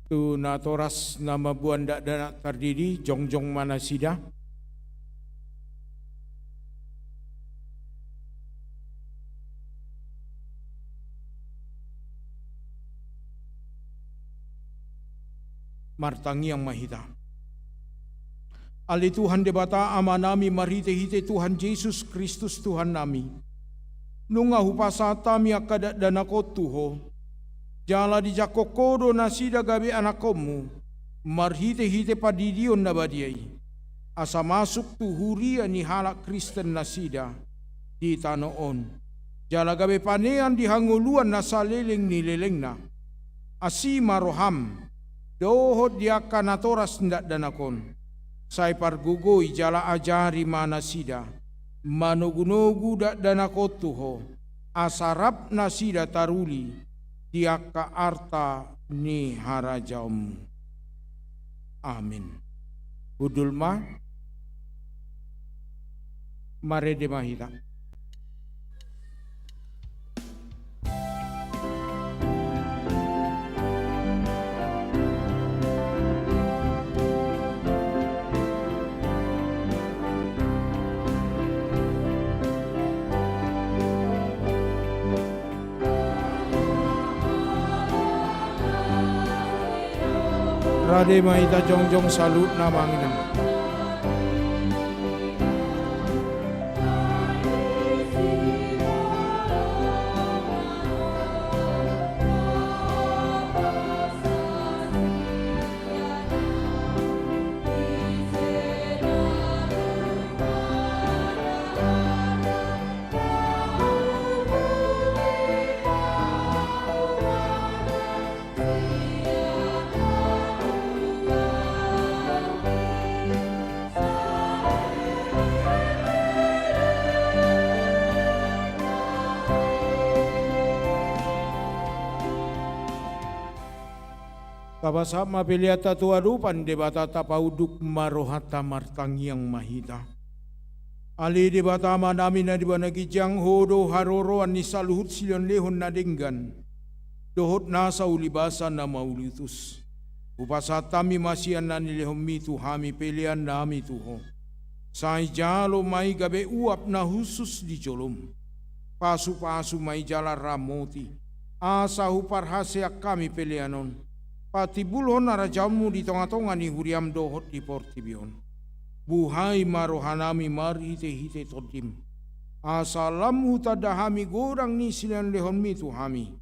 Tu natoras na mamboan dakdanak tardidi, jongjong ma nasida. Martangiang ma hita. Ale Tuhan Debata Amanami, marhitehite Tuhan Jesus Kristus Tuhannami, nunga hupasahat hami angka dakdanak on tu Ho, jala dijangkon Ho do nasida gabe anakkonmu, marhitehite pandidion na badia i, asa masuk tu huria ni halak Kristen nasida di tano on, jala gabe panean di hangoluan na saleleng ni lelengna. Asi ma roham dohot di angka natoras ni dakdanak on, sai pargogoi jala ajari ma nasida manogunogu dakdanak on tu Ho, asa rap nasida taruli di angka arta ni harajaonmu. Amin. Hundul ma. Marende ma hita. Rade ma hita jongjong saluhutna, Amang Inang. Tapasahat ma peleanta tu adopan Debata, tapaunduk ma rohanta, martangiang ma hita. Ale Debata Amanami na di banua ginjang, Ho do haroroan ni saluhut silehonlehon na denggan dohot nasa ulibasa na mauliutus. Hupasahat hami ma sian na nilehonmi tu hami peleannami tu Ho. Sai jalo ma i gabe uap na hushus di jolom. Pasupasu ma i jala ramoti, asa huparhaseang hami pelean on patimbulhon harajaonmu di tongatonga ni huriam dohot di portibi on. Buhai ma rohanami marhitehite Tondim, asa lam hutanda hami godang ni silehonlehonmi tu hami,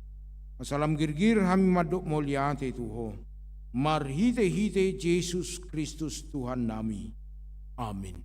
asa lam girgir hami mandok mauliate tu Ho, marhitehite Jesus Kristus Tuhannami. Amin.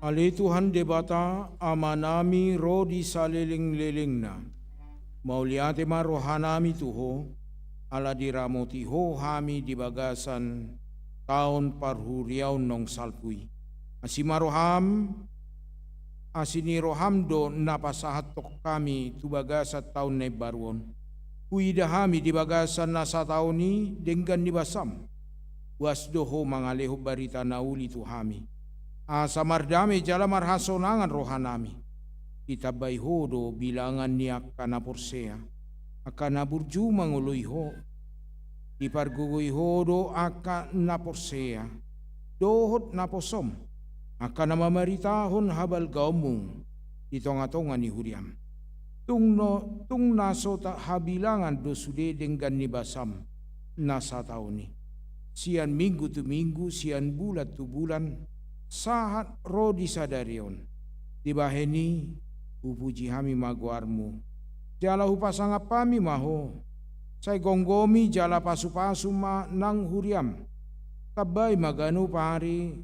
Ale Tuhan Debata, Amanami ro di salelenglelengna, mauliate ma rohanami tu Ho, ala diramoti Ho hami di bagasan taon parhuriaon naung salpu i. Asi ma roham, asi ni roham do na pasahathon hami tu bagasan taon na imbaru on. Huida hami di bagasan na sataon i denggan ni basam. Boas do Ho mangalehon barita na uli tu hami, asa mardame jala marhasonangan rohanami. Ditambai Ho do bilangan ni angka na porsea, angka na burju mangoloi Ho. Dipargogoi Ho do angka na porsea dohot naposom, angka na mamaritahon habalgaonmu di tongatonga ni huriam. Tung no, tung na so ta-, habilangan do sude denggan ni basam na sataon i. Sian minggu tu minggu, sian bulan tu bulan, sahat ro di sadari on. Dibahen i, hupuji hami ma goarmu, jala hupasangap hami ma Ho. Sai gomgomi jala pasupasu ma nang huriam. Tambai ma ganup ari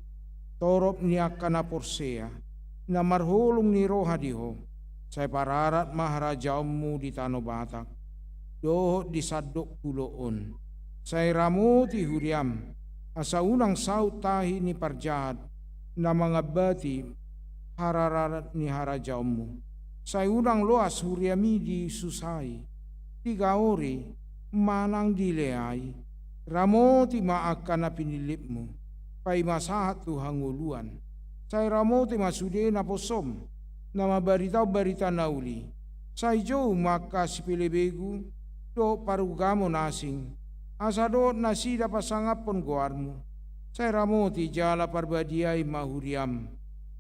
torop ni angka na porsea, na marholong ni roha di Ho. Sai pararat ma harajaonmu di tano Batak dohot di sandok pulo on. Sai ramoti huriam, asa unang saut tahi ni parjahat na mangambati harararat ni harajaonmu. Sai unang loas huriami disusai, digaori, manang dileai. Ramoti ma angka na pinillitmu, paima sahat tu hangoluan. Sai ramoti ma sude naposom, na mambaritahon barita na uli. Sai jou ma angka sipelebegu dohot parugamon asing, asa dohot nasida pasangaphon goarmu. Sai ramoti jala parbadiai ma huriam,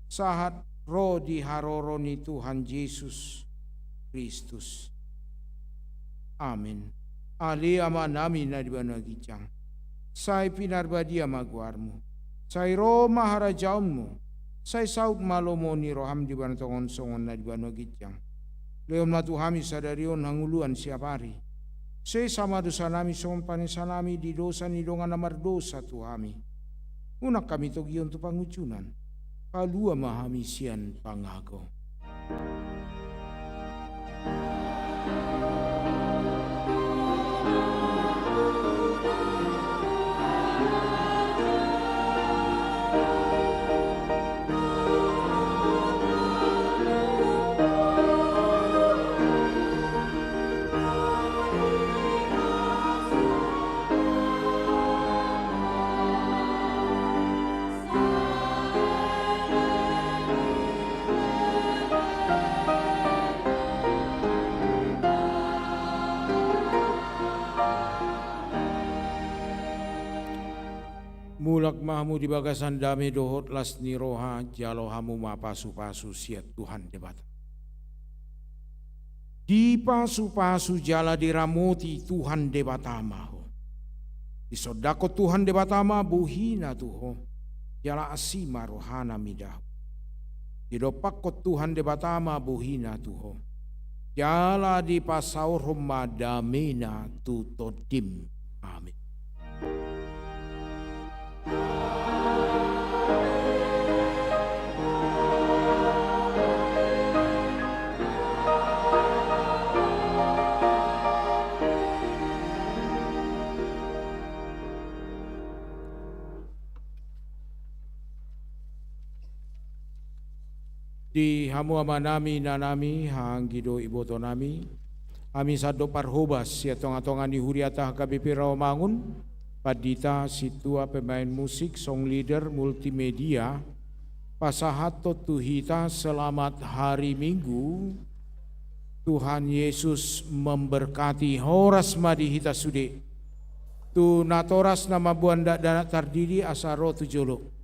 sahat ro di haroro ni Tuhan Jesus Kristus. Amen. Ale Amanami na di banua ginjang, sai pinarbadia ma goarmu. Sai ro ma harajaonmu. Sai saut ma lomo ni roham di banua tonga on songon na di banua ginjang. Lehon ma tu hami sadari on hangoluan siapari. Sesa ma dosanami songon panesanami di dosa ni dongan na mardosa tu hami. Unang hami togihon tu pangunjunan. Palua ma hami sian pangago. Mulak ma hamu di bagasan dame dohot las ni roha, jalo hamu ma pasupasu sian Tuhan Debata. Dipasupasu jala diramoti Tuhan Debata ma ho. Disondangkon Tuhan Debata ma bohina tu ho, jala asi ma rohana mida ho. Didompakkon Tuhan Debata ma bohina tu ho, jala dipasaorhon ma damena tu tondim. Amen. Di hamu amanami, inanami, haha anggi dohot ibotonami, hami sandok parhobas sian tongatonga ni huriata H K B P Rawamangun, pandita, sintua, pemain musik, song leader, multimedia, pasahathon tu hita selamat hari Minggu. Tuhan Yesus memberkati. Horas ma di hita sude. Tu natoras na mamboan dakdanak tardidi asa ro tu jolo.